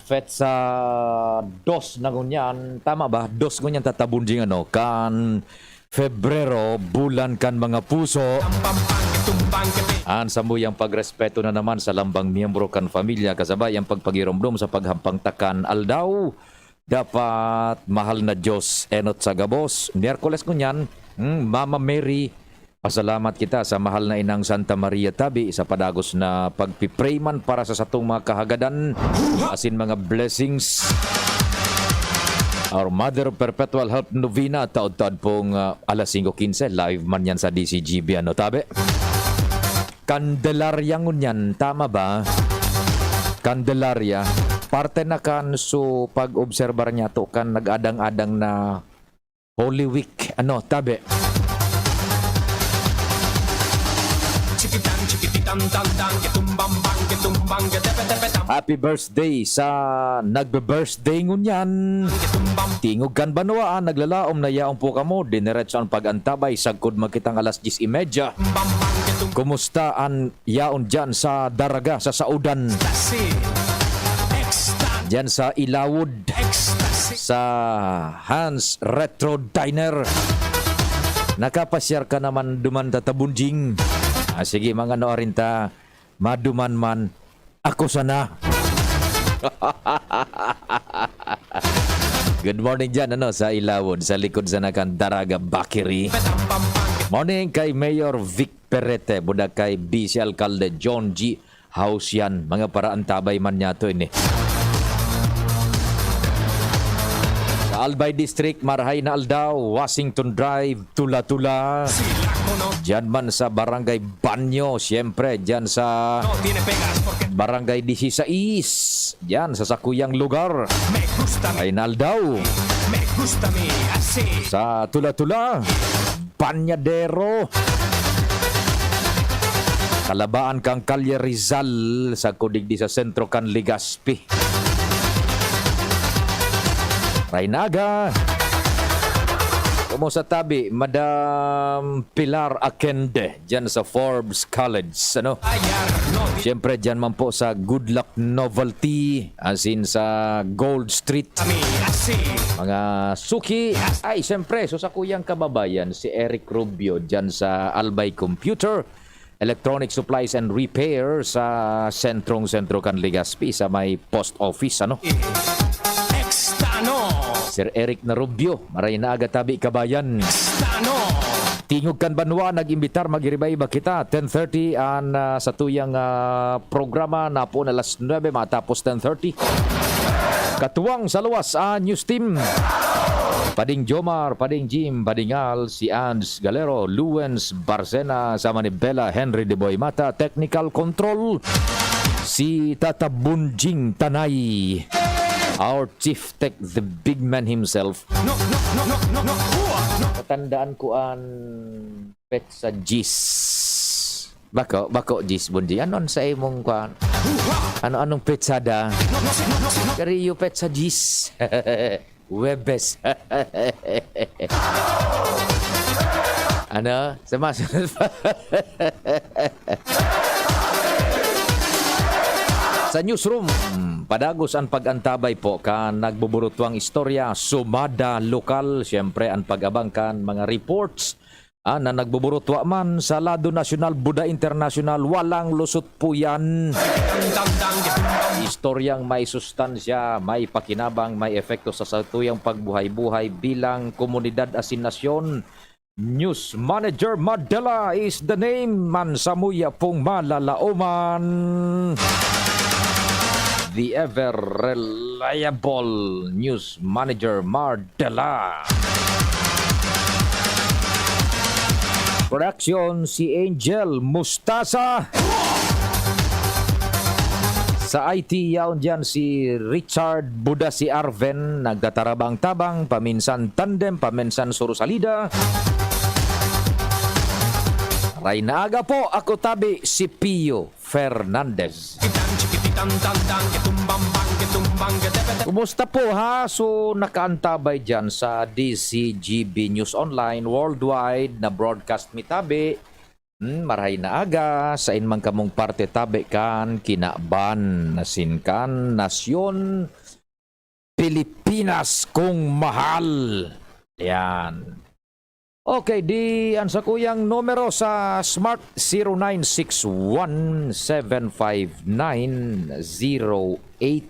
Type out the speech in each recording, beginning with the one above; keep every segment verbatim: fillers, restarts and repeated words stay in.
Petsa dos na ngunyan. Tama ba? Dos ngunyan tatabon ding ano, kan Febrero, bulan kan mga puso. An samuyang pagrespeto na naman sa lambang miyembro kan pamilya, kasabay ang pagpagiromdom sa paghampang ta kan aldaw. Dapat, mahal na Diyos, enot sa gabos. Miyerkules ngunyan, hmm, Mama Mary, pasalamat kita sa mahal na inang Santa Maria tabi sa padagos na pagpipray man para sa satong mga kahagadan asin mga blessings. Our Mother Perpetual Help Novena, taod-taod pong, ah, alas singko quince, live man yan sa D C G B, ano, tabi? Candelaria ngunyan, tama ba? Candelaria. Parte na kan, so, pag-obserbar niya to kan nag-adang-adang na Holy Week. Ano, tabi? Happy birthday sa nagbe-birthday ngunyan. Tingog kan banwaan, naglalaom na yaon po kamo. Diniretso ang pag-antabay, sagkod makitang alas diyes y media. Kumusta an yaon dyan sa Daraga, sa Saudan? Dyan sa Ilawod, sa Hans Retro Diner. Nakapasyar ka naman duman, Tata Bunjing? Ah, sige, mga ano, arinta, maduman man, ako sana. Good morning dyan, ano, sa Ilawod, sa likod sa nakan Daraga Bakery. Morning kay Mayor Vic Perete, budak kay Vice Alcalde John G Hausian, mga paraantabay man niya to ini. Sa Albay District, marahay na aldaw, Washington Drive, Tula-Tula. Diyan man sa Barangay Banyo, siyempre, diyan sa Barangay Disisais, diyan sa sakuyang lugar. Ay na aldaw. Sa Tula-Tula, Banyadero. Kalabaan kang Kalye Rizal, sagkod digdi sa sentro kan Legazpi. Rainaga. Kumusta tabi, Madam Pilar Akende, dyan sa Forbes College, ano? Siyempre, dyan man po sa Good Luck Novelty, as in sa Gold Street. Mga suki. Ay, siyempre, so sa kuyang kababayan, si Eric Rubio, dyan sa Albay Computer, Electronic Supplies and Repair sa sentrong-sentro kan Legazpi, sa may post office, ano? Sir Eric na Rubio, maray na aga tabi, kabayan. Tingog kan banwa, nag-imbitar, mag-iriba-iba kita. Ten thirty an, ah, satuyang, ah, programa, na po na alas nuebe, matapos ten thirty. Katuwang sa luwas, ah, news team. Pading Jomar, Pading Jim, Pading Al, si Ans Galero, Luwens Barcena, sama ni Bella Henry de Boy Mata, technical control, si Tata Bunjing Tanay, our chief tech, the big man himself. Katandaan ko an petsa diyes. Bako, bako, diyes, Bunjing. Anon sa imong kwan? Ano, anong petsa da? Kariyo, petsa diyes. Huwebes. Ano? Sa masunod pa. Sa newsroom, padagos an pag-antabay po kan nagbuburutwang istorya, sumada lokal, siyempre an pag-abang kan mga reports, ah, na nagbuburutwa man sa lado nasyonal, buda internasyonal, walang lusot po yan. Istoryang may sustansya, may pakinabang, may epekto sa satuyang pagbuhay-buhay bilang komunidad asin nasyon. News Manager Madela is the name. Man samuya pong malalaoman. The ever reliable News Manager Madela. Production, si Angel Mustasa. Sa I T, yaon dyan si Richard Buda, si Arven, nagtatarabang-tabang, paminsan tandem, paminsan surusalida. Aray na aga po, ako tabi, si Pio Fernandez. Kumusta po, ha? So, nakaantabay dyan sa D C G B News Online Worldwide na broadcast mi tabi. Hmm, marahay na aga, sain man kamong parte tabi kan kinaban, asin kan nasyon Pilipinas kong mahal. Yan. Okay, di ang sakuyang numero sa Smart, zero nine six one, seven five nine, zero eight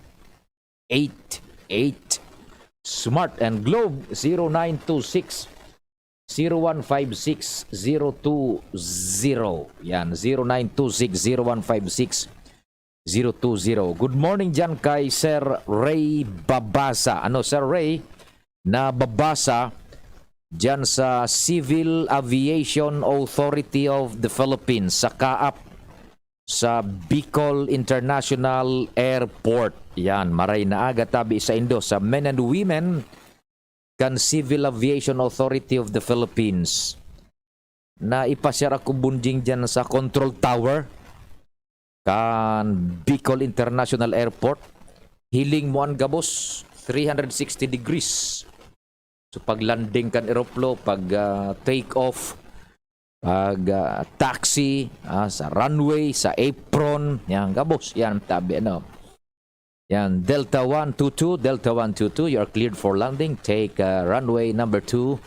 eight eight. Smart and Globe, zero nine two six, zero one five six, zero two zero. Yan, zero nine two six, zero one five six, zero two zero. Good morning diyan kay Sir Ray Babasa. Ano, Sir Ray? Nababasa diyan sa Civil Aviation Authority of the Philippines, sa CAAP, sa Bicol International Airport. Yan, maray na aga tabi saindo sa men and women kan Civil Aviation Authority of the Philippines. Naipasyar ako, Bunjing, diyan sa control tower kan Bicol International Airport. Hiling mo an gabos, three hundred sixty degrees. So, pag landing kan eroplo, pag, ah, take off, pag, ah, taxi, ah, sa runway, sa apron, yan, gabos, yan, tabi, ano. Yan, Delta one two two, Delta one two two, you are cleared for landing. Take, ah, runway number two.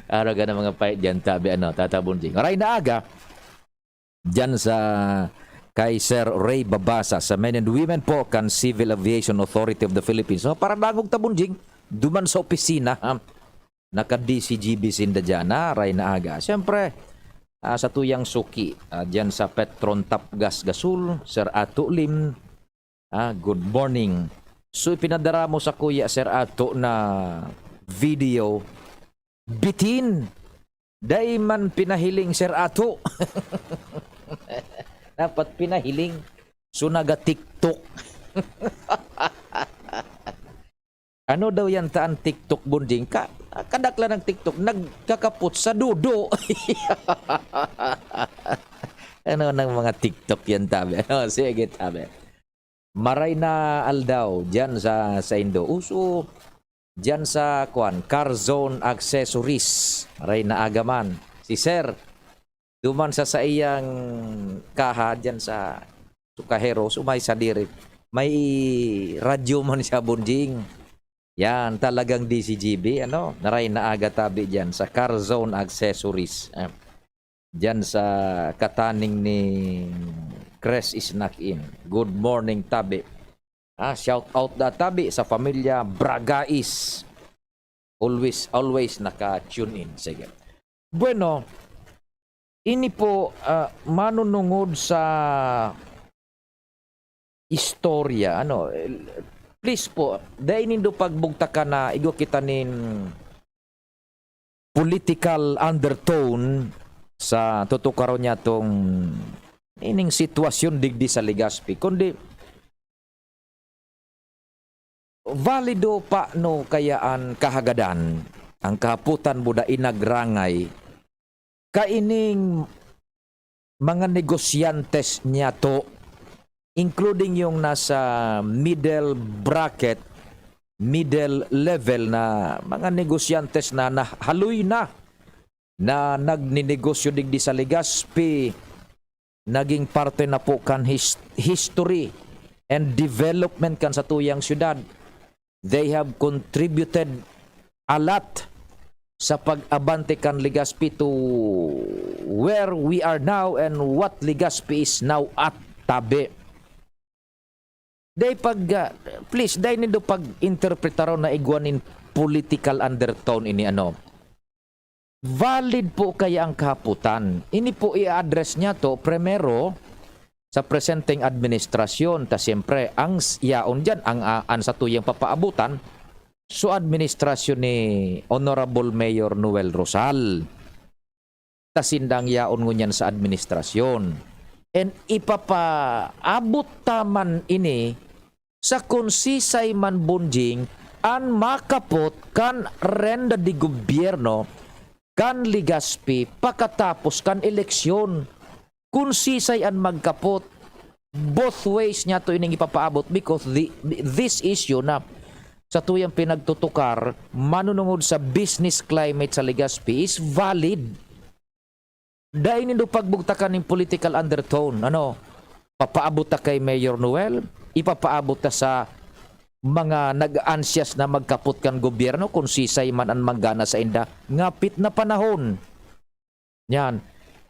Araw ka na mga pait dyan, tabi, ano, Tata Bunjing. Aray na aga, dyan sa kay Sir Ray Babasa sa Men and Women po kan Civil Aviation Authority of the Philippines. So, para dangog ta, Bunjing, duman sa opisina, ha? Naka-D C G B sinda dyan, ha? Aray na aga. Siyempre, ah, sa tuyang suki, ah, dyan sa Petron Tapgas Gasol, Sir Ato Lim, ah, good morning. So, ipinadara mo sa kuya, Sir Ato, na video, bitin. Dai man pinahiling, Sir Ato. Dapat pinahiling. So, naga-TikTok. Ano daw yan ta an TikTok, Bunjing? Ka-, kadaklan ng TikTok, nagkakapot sa dudo. Ano nang mga TikTok yan, tabi? Ano, sige, tabi. Maray na aldaw, dyan sa, sa Indo. Uso, dyan sa, kwan, Car Zone Accessories. Maray na aga man. Si Sir, duman sa saiyang kaha, dyan sa, sa kahero, so may sadiri. May radyo man siya, Bunjing. Yan, talagang D C G B, ano? Maray na aga tabi dyan sa Car Zone Accessories. Ah, dyan sa kataning ni Chris Snack In. Good morning, tabi. Ah, shout out da tabi sa pamilya Bragais. Always, always naka-tune in. Sige. Bueno, ini po, ah, manunungod sa istorya, ano, eh, please po, dai nindo pagbugtakan na igwa kita nin political undertone sa tutukaron niya tong ining sitwasyon digdi sa Legazpi, kundi valido pa no kaya an kahagadan, ang kahapotan mo dai nagrangay, kaining mga negosyantes niyato, including yung nasa middle bracket, middle level na mga negosyantes na nahaloy na, na nagninegosyo digdi sa Legazpi, naging parte na po kan his-, history and development kan satuyang syudad. They have contributed a lot sa pag-abante kan Legazpi to where we are now and what Legazpi is now at, tabi. Dai pag, ah, please, dai nindo pag-interpretaron na igwa nin political undertone ini, ano. Valid po kaya ang kahapotan. Ini po i-address niyato primero sa presenteng administrasyon. Ta siyempre, ang s-, yaon diyan, ang, ah, ang satuyang papaabutan, so administrasyon ni Honorable Mayor Noel Rosal. Ta sindang yaon ngunyan sa administrasyon. And ipapaabot ta man ini sa kun sisay man, Bunjing, an makapot kan renda de gobyerno kan Legazpi pakatapos kan eleksyon. Kun sisay an magkapot, both ways niyato ining ipapaabot because the, this issue na satuyang pinagtutukar manunungod sa business climate sa Legazpi is valid. Dai nindo pagbugtakan ning political undertone. Ano? Papaabot ta kay Mayor Noel, ipapaabot ta sa mga nag-aansyas na magkapot kan gobyerno kung sisay man an manggana sainda. Ngapit na panahon. Yan.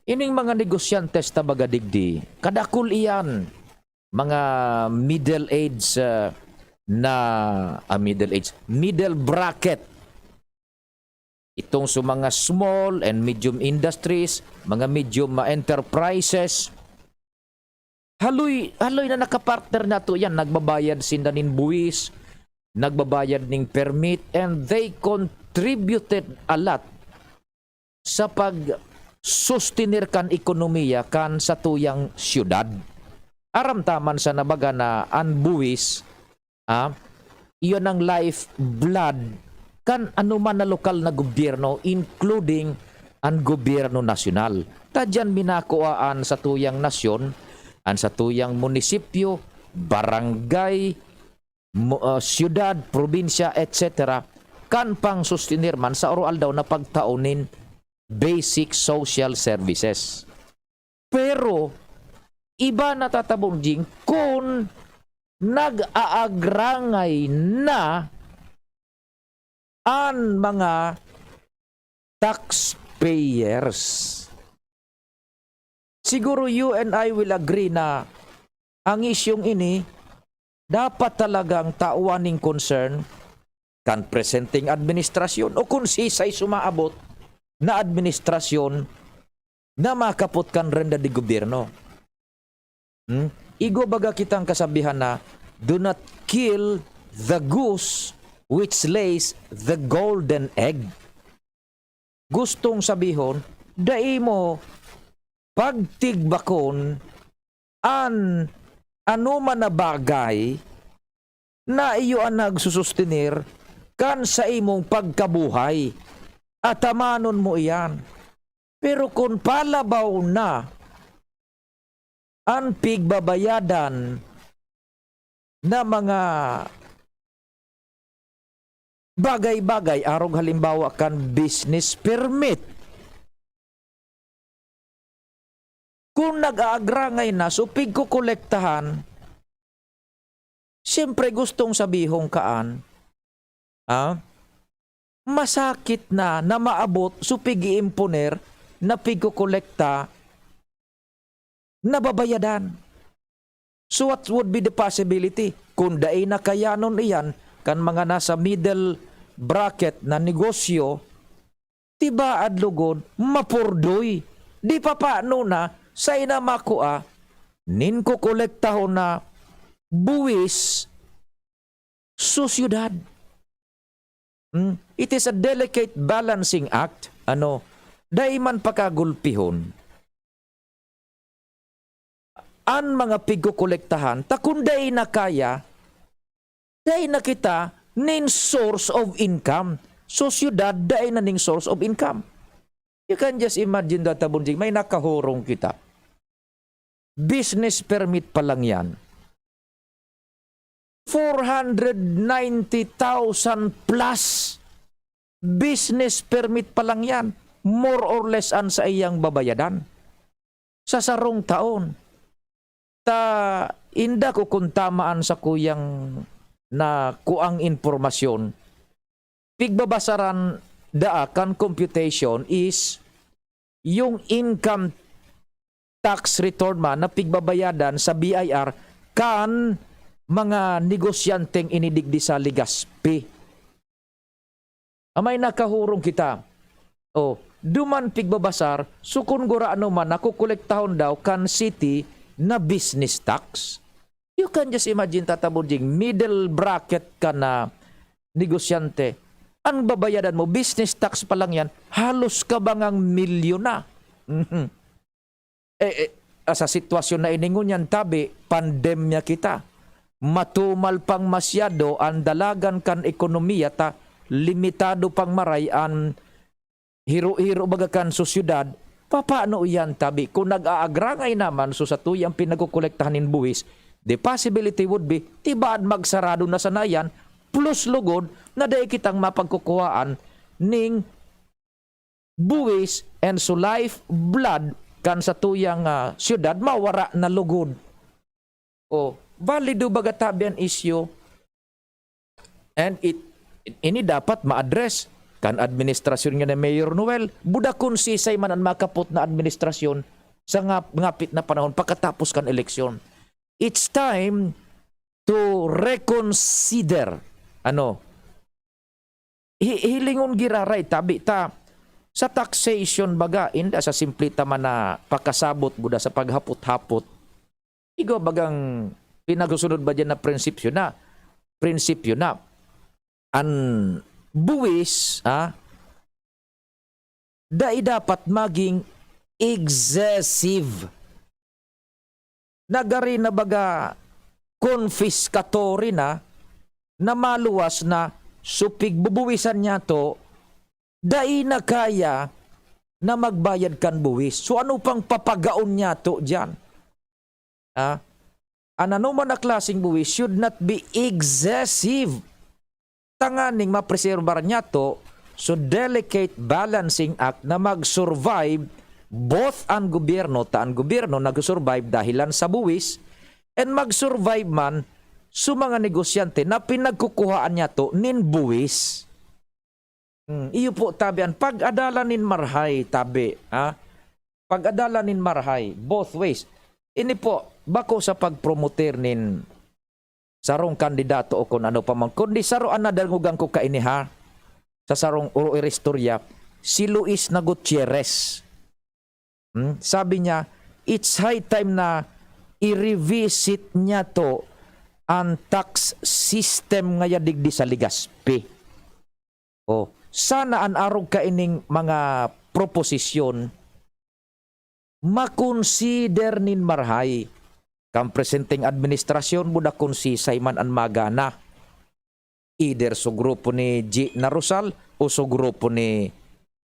Ining mga negosyante sa Tabaga digdi, kadakul iyan. Mga middle age, ah, na, ah, middle age, middle bracket. Itong sa mga small and medium industries, mga medium, ah, enterprises, haloy, haloy na nakapartner nato yan. Nagbabayad sinda nin buwis, nagbabayad ning permit, and they contributed a lot sa pag-sustenir kan ekonomiya kan satuyang siyudad. Aram ta man sana baga na an buwis, ah, iyon ang lifeblood kan anoman na lokal na gobyerno, including an gobyerno nasyonal. Ta diyan minakua an satuyang nasyon, an satuyang munisipyo, barangay, mo-, ah, siyudad, probinsya, et cetera, kan pangsustenir man sa oro-aldaw na pagtao nin basic social services. Pero, iba na, Tata Bonjing, kun nag-aagrangay na an mga taxpayers. Siguro you and I will agree na ang isyung ini dapat talagang tawan ning concern kan presenteng administrasyon o kun sisay sumaabot na administrasyon na makapot kan renda de gobyerno. Hmm? Igwa baga kitang kasabihan na, "Do not kill the goose which lays the golden egg." Gustong sabihon, dai mo pagtigbakon an anoman na bagay na iyo an nagsusustenir kan saimong pagkabuhay. Atamanon mo iyan. Pero kun palabaw na an pigbabayadan na mga bagay-bagay, arog halimbawa kan business permit. Kun nag-aagrangay na, so pigkokolektahan, siyempre gustong sabihon kaan, ah, masakit na, na maabot, so pig-iimponer, na pigkokolekta, nababayadan. So what would be the possibility? Kun dai na kayanon iyan kan mga nasa middle bracket na negosyo, tibaad lugod, mapurdoy. Di papano na, sain na makua, nin kokolektahon na buwis sa syudad. Hmm? It is a delicate balancing act. Ano, dai man pakagulpihon an mga pigkokolektahan, ta kun dai na kaya, dai na kita nin source of income. So, syudad, dai na ning source of income. You can just imagine that, Tabunjing, may nakahurong kita. Business permit pa lang yan. Four hundred ninety thousand plus business permit pa lang yan. More or less an saiyang babayadan sa sarong taon. Ta, inda ko kun tama an sakuyang nakuang impormasyon, pigbabasaran daa kan computation is yung income tax return man na pigbabayadan sa B I R kan mga negosyanteng ini digdi sa Legazpi. Amay nakahurong kita. O, duman pigbabasar, so kun gurano man, nakokolektahon daw kan city na business tax. You can just imagine, Tata Bonjing, middle bracket ka na negosyante. Ang babayadan mo, business tax pa lang yan, halos kabangang milyon na. Mhm. Eh, eh, ah, sa sitwasyon na ini ngunyan, tabi, pandemya kita. Matumal pang masyado an dalagan kan ekonomiya ta limitado pang maray an hiro-hiro baga kan sosyedad. Papaano iyan, tabi? Kun nag-aagrangay naman so satuyang pinagkokolektahan nin buhis, the possibility would be, tibaad magsarado na sana iyan, plus lugod na dai kitang mapagkukuhaan ning buhis And so life blood kan satuyang, ah, siyudad mawara na lugod. O, balido baga tabi an isyu. And it, ini dapat ma-address kan administrasyon nga ni Mayor Noel, buda kun sisay man an makapot na administrasyon sa nga, ngapit na panahon pagkatapos kan eleksyon. It's time to reconsider, ano, hi-, hilingon giraray, tabi ta, sa taxation baga, inda sa simple ta man na pakasabot, buda sa paghapot-hapot. Igwa bagang pinagsusunod ba diyan na prinsipyo na? Prinsipyo na. An buwis, ah, dai dapat maging excessive. Nagari na baga confiscatory na, na maluwas na, so pigbubuwisan niyato, dai na kaya na magbayad kan buwis. So ano pang papagaon niyato diyan? Ah, an anoman na klaseng buwis should not be excessive. Tanganing mapreserbar niyato, so delicate balancing act na mag-survive both an gobyerno, ta an gobyerno nag-survive dahilan sa buwis, and mag-survive man so mga negosyante na pinagkukuhaan niyato nin buwis. Hmm, iyo po, tabi, an pag-adalan nin marahay, tabi, ha? Pag-adalan nin marahay, both ways. Ini po, bako sa pag-promoter nin sarong kandidato o kun ano pa man, kundi saro an nadangogan ko kaini, ha, sa sarong uro iristorya, si Luis na Gutierrez. Hmm? Sabi niya, "It's high time na i-revisit niyato an tax system ngaya digdi sa Legazpi." Oh, sana an arog kaining mga proposisyon makonsider nin marahay kan presenteng administrasyon, buda kun sisay man an magana. Either sa grupo ni G. Narusal o sa grupo ni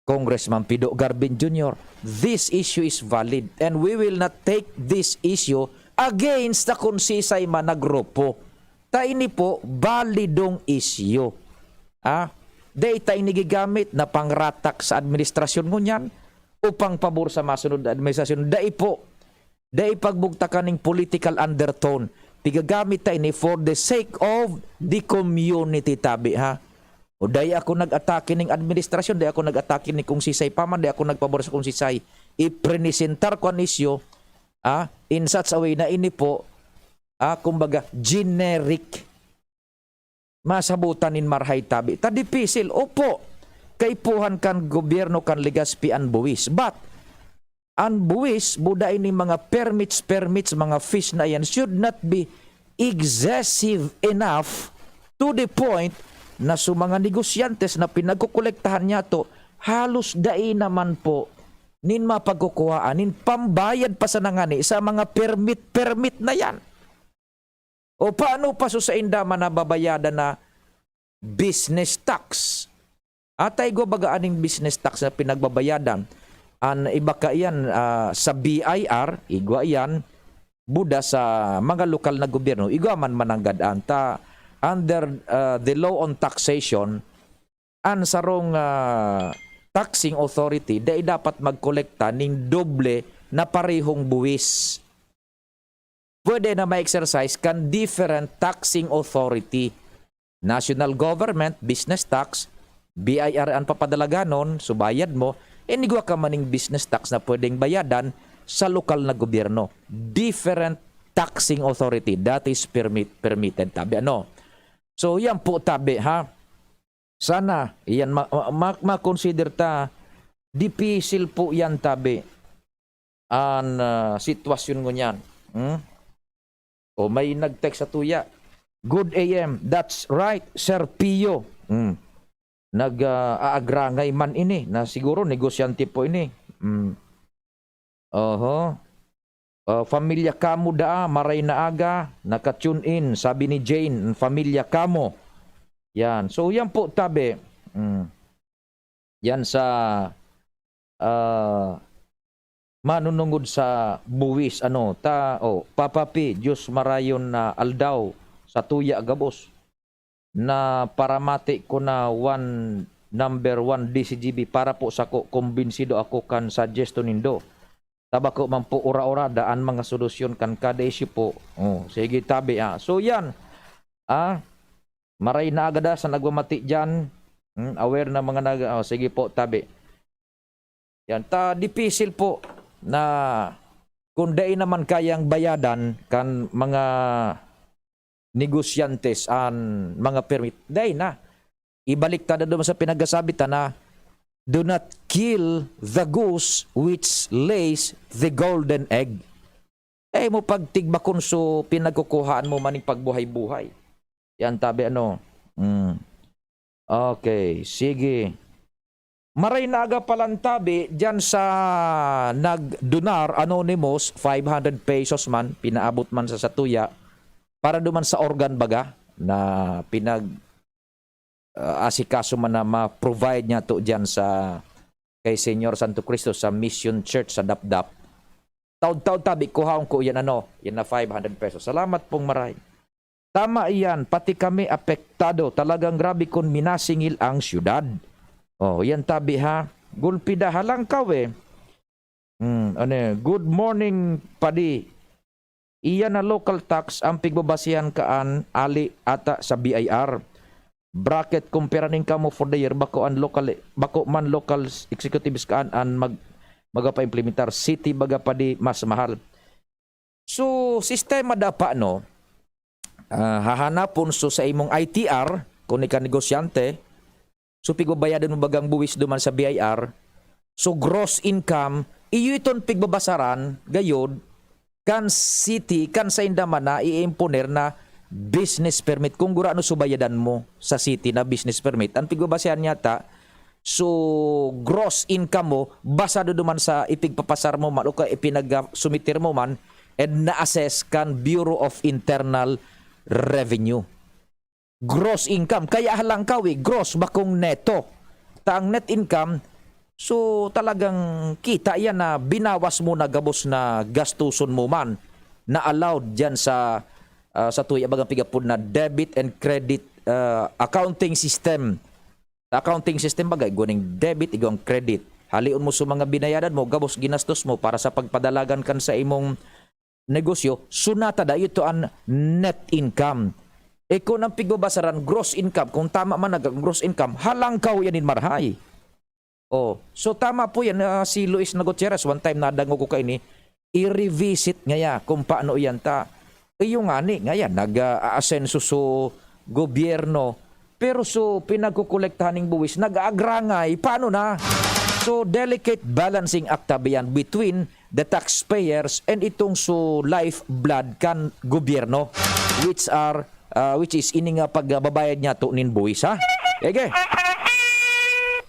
Congressman Pido Garbin Junior. This issue is valid and we will not take this issue against ta kun sisay man na grupo. Ta ini po, balidong issue. Ah, dai ta ini gigamit na pangratak sa administrasyon ngunyan o pangpabor sa masunod na administrasyon. Dai po. Dai pagbugtakan ning political undertone. Pigagamit ta ini for the sake of the community, tabi, ha? O, dai ako nag-atake ning administrasyon, dai ako nag-atake ni kung sisay pa man, dai ako nagpabor sa kung sisay. Iprenesentar ko an isyu, ah, in such a way na ini po, ah, kumbaga, generic. Masabutan nin marahay, tabi ta dipisil. Opo, kaipuhan kan gobyerno kan Legazpi an buwis. But, an buwis, buda ini mga permits, permits, mga fees na yan should not be excessive enough to the point na sa mga negosyantes na pinagkukolektahan niyato, halos dai naman po nin mapagkukuhaan nin pambayad pa sana ngani sa mga permit, permit na yan. O paano pa so sainda man nababayadan na business tax? At igwa baga aning business tax na pinagbabayadan? An iba kaiyan, ah, sa B I R, igwa iyan, buda sa mga lokal na gobyerno, igwa man mananggad-an ta under, ah, the law on taxation, an sarong, ah, taxing authority dai dapat magkolekta ning doble na parehong buwis. Pwede na ma-exercise kan different taxing authority. National government, business tax, B I R an papadalaganon, so bayad mo, and igwa ka maning business tax na pwedeng bayadan sa lokal na gobyerno. Different taxing authority, that is permit, permitted, tabi, ano? So, yan po, tabi, ha? Sana, iyan ma-, ma-, ma-, ma-consider ta, dipisil po yan, tabi, an, ah, sitwasyon ngunyan. Hmm? O, may nag-text sa tuya. "Good A M, that's right, Sir Pio." Hmm. Nag, ah, aagrangay man ini, na siguro negosyante po ini. Hmm. Oho. Ah, "Pamilya kamo daa, maray na aga, naka-tune in," sabi ni Jane, "Pamilya kamo." Yan. So, yan po, tabi. Mm. Yan sa, ah, manunungod sa buwis, ano, ta, oh, Papa P, Diyos marayon na aldaw sa tuya gabos. Na paramati ko na one number one D C G B para po sako, kumbinsido ako kan suggestion nindo. Ta bako man po ura-urada an mga solusyon kan kada isyu po. Oh, sige, tabi, ah. So, yan. Ah, maray na agad, ah, sa nagmamati diyan. Hmm, aware na mga nag-, oh, sige po, tabi. Yan, ta dipisil po na kung dai naman kayang bayadan kan mga negosyantes an mga permit, dai na. Ibalik ta na duman sa pinagkasabi ta na, "Do not kill the goose which lays the golden egg." Dai mo pagtigbakon so pinagkukuhaan mo maning pagbuhay-buhay. Yan, tabi, ano. Mm. Okay, sige. Maray na aga palan tabi diyan sa nagdonar, anonymous, five hundred pesos man, pinaabot man sa satuya, para duman sa organ baga, na pinag, ah, asikaso man na ma-provide niya to diyan sa, kay Señor Santo Cristo sa Mission Church sa Dapdap. Taud-taud tabi, kuhaon ko yan, ano, yan na five hundred pesos. Salamat pong maray. Tama iyan, pati kami apektado. Talagang grabe kun minasingil ang siyudad. Oh, yan tabi ha. Gulpi da, halangkaw eh. Hmm, ano eh? Good morning, padi. Iyan na local tax ang pigbabasehan kaan ali ata sa B I R. Bracket, kung pira ning kamo for the year, bako an local, bako man local executives kaan an mag-, magapaimplementar. City baga padi mas mahal. So, sistema dapat, no? Ah, hahanapon, so, sa imong I T R, kung ika negosyante, so, pigbabayadan mo bagang buwis duman sa B I R. So, gross income, iyo iton pigbabasaran, gayod, kan city, kan sainda man na iimponer na business permit. Kung gurano so bayadan mo sa city na business permit, ang pigbabasehan niya ta, so, gross income mo, basado duman sa ipigpapasar mo man o ka ipinag-, sumiter mo man, and na-assess kan Bureau of Internal Revenue. Gross income, kaya halangkaw eh, gross, bakong neto. Ta ang net income, so, talagang kita yan na binawas mo na gabos na gastuson mo man, na allowed dyan sa, ah, sa tuya bagang pigapod na debit and credit, ah, accounting system. Sa accounting system baga, igwa ning debit, igwang credit. Halion mo sa mga binayadan mo, gabos ginastos mo para sa pagpadalagan kan sa imong negosyo, sunata da ito an net income. E kun ang pigbabasaran, gross income, kung tama man nag-, gross income, halangkaw yan in marhay. Oh, so tama po yan, ah, si Luis na Gutierrez, one time nadangog ko kaini, i-revisit ngaya kung paano iyan ta. Iyo ngani, ngaya, nag-aasenso so gobyerno, pero so pinagkukolektahan ning buwis, nag-aagrangay. Paano na? So, delicate balancing act tabi yan between the taxpayers and itong so lifeblood kan gobyerno, which are, ah, which is ini nga pagbabayad niya to nin buwis, ha? Ege.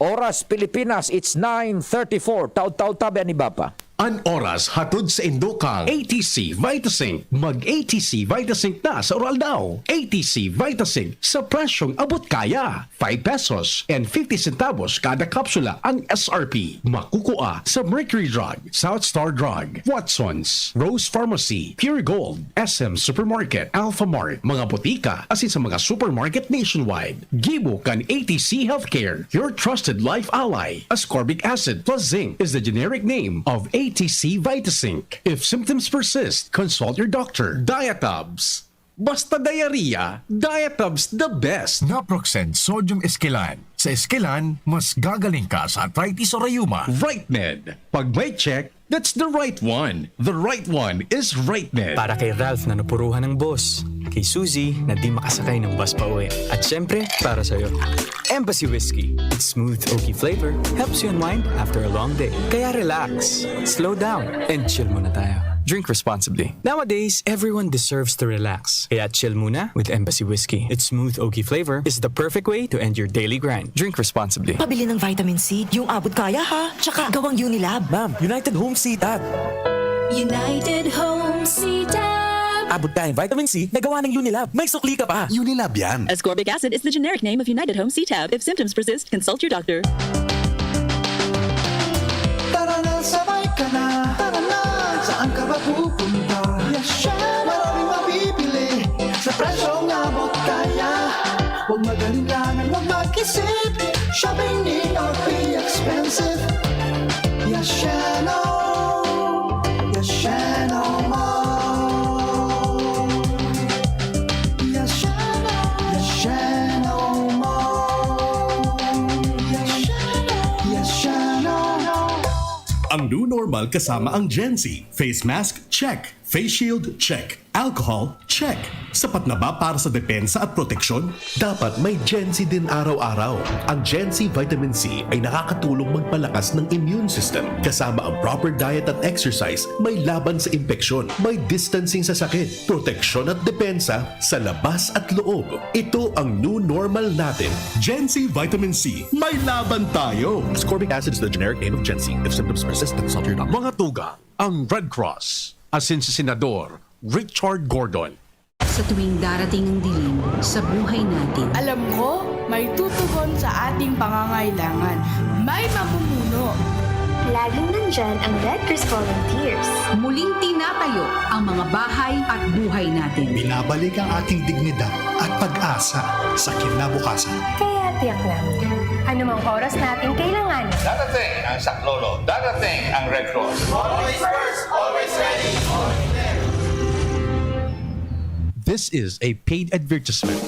Oras, Pilipinas, it's nine thirty-four. Taud-taud tabi an iba pa. An oras hatod sa indokang A T C Vitazinc. Mag A T C Vitazinc na sa Uraldaw. A T C Vitazinc sa presyong abot kaya. Five pesos and fifty centavos kada kapsula ang S R P. Makukua sa Mercury Drug, South Star Drug, Watsons, Rose Pharmacy, Pure Gold, S M Supermarket, Alfamart, mga botika, asin sa mga supermarket nationwide. Gibo kan A T C Healthcare, your trusted life ally. Ascorbic acid plus zinc is the generic name of A T C Vitazinc. If symptoms persist, consult your doctor. Diatabs. Basta diarrhea, Diatabs the best. Naproxen Sodium Esquilan. Sa Esquilan, mas gagaling ka sa arthritis o rayuma. Right Med. Pag may check, that's the right one. The right one is Right Med. Para kay Ralph na napuruhan ng boss, kay Suzy na di makasakay ng bus pa uwi, at syempre, para sa'yo, Embassy Whiskey. Its smooth, oaky flavor helps you unwind after a long day. Kaya relax, slow down, and chill muna tayo. Drink responsibly. Nowadays, everyone deserves to relax. Kaya chill muna with Embassy Whiskey. Its smooth, oaky flavor is the perfect way to end your daily grind. Drink responsibly. Pabili ng vitamin C, yung abot kaya ha. Tsaka gawang Unilab. Ma'am, United Home C-Tab. United Home C-Tab. Abot kayang vitamin C na gawa ng Unilab. May sukli ka pa. Unilab yan. Ascorbic acid is the generic name of United Home C-Tab. If symptoms persist, consult your doctor. Tara na, sabay ka na. Tara na, saan ka ba pupunta? Yes, syempre. Maraming mabibili sa presyong abot kaya. Huwag mag-alinlangan, huwag mag-isip. Shopping need not be expensive. Yashano, Yashano Mall. Yashano, Yashano Mall. Yashano, Yashano. Ang new normal kasama ang Gen Z. Face mask, check. Face shield, check. Alcohol, check. Sapat na ba para sa depensa at proteksyon? Dapat may Gen Z din araw-araw. Ang Gen Z Vitamin C ay nakakatulong magpalakas ng immune system. Kasama ang proper diet at exercise, may laban sa impeksyon, may distancing sa sakit, proteksyon at depensa sa labas at loob. Ito ang new normal natin. Gen Z Vitamin C, may laban tayo! Ascorbic acid is the generic name of Gen Z. If symptoms persist, consult your doctor. Mga tugang, ang Red Cross, asin si Senador Richard Gordon. Sa tuwing darating ang dilim sa buhay natin, alam ko, may tutugon sa ating pangangailangan. May mamumuno. Laging nandyan ang Red Cross Volunteers. Muling tinatayo ang mga bahay at buhay natin. Binabalik ang ating dignidad at pag-asa sa kinabukasan. Kaya tiyak namin, anumang oras natin kailangan. Darating ang saklolo, darating ang Red Cross. Always first, always ready, always there. This is a paid advertisement.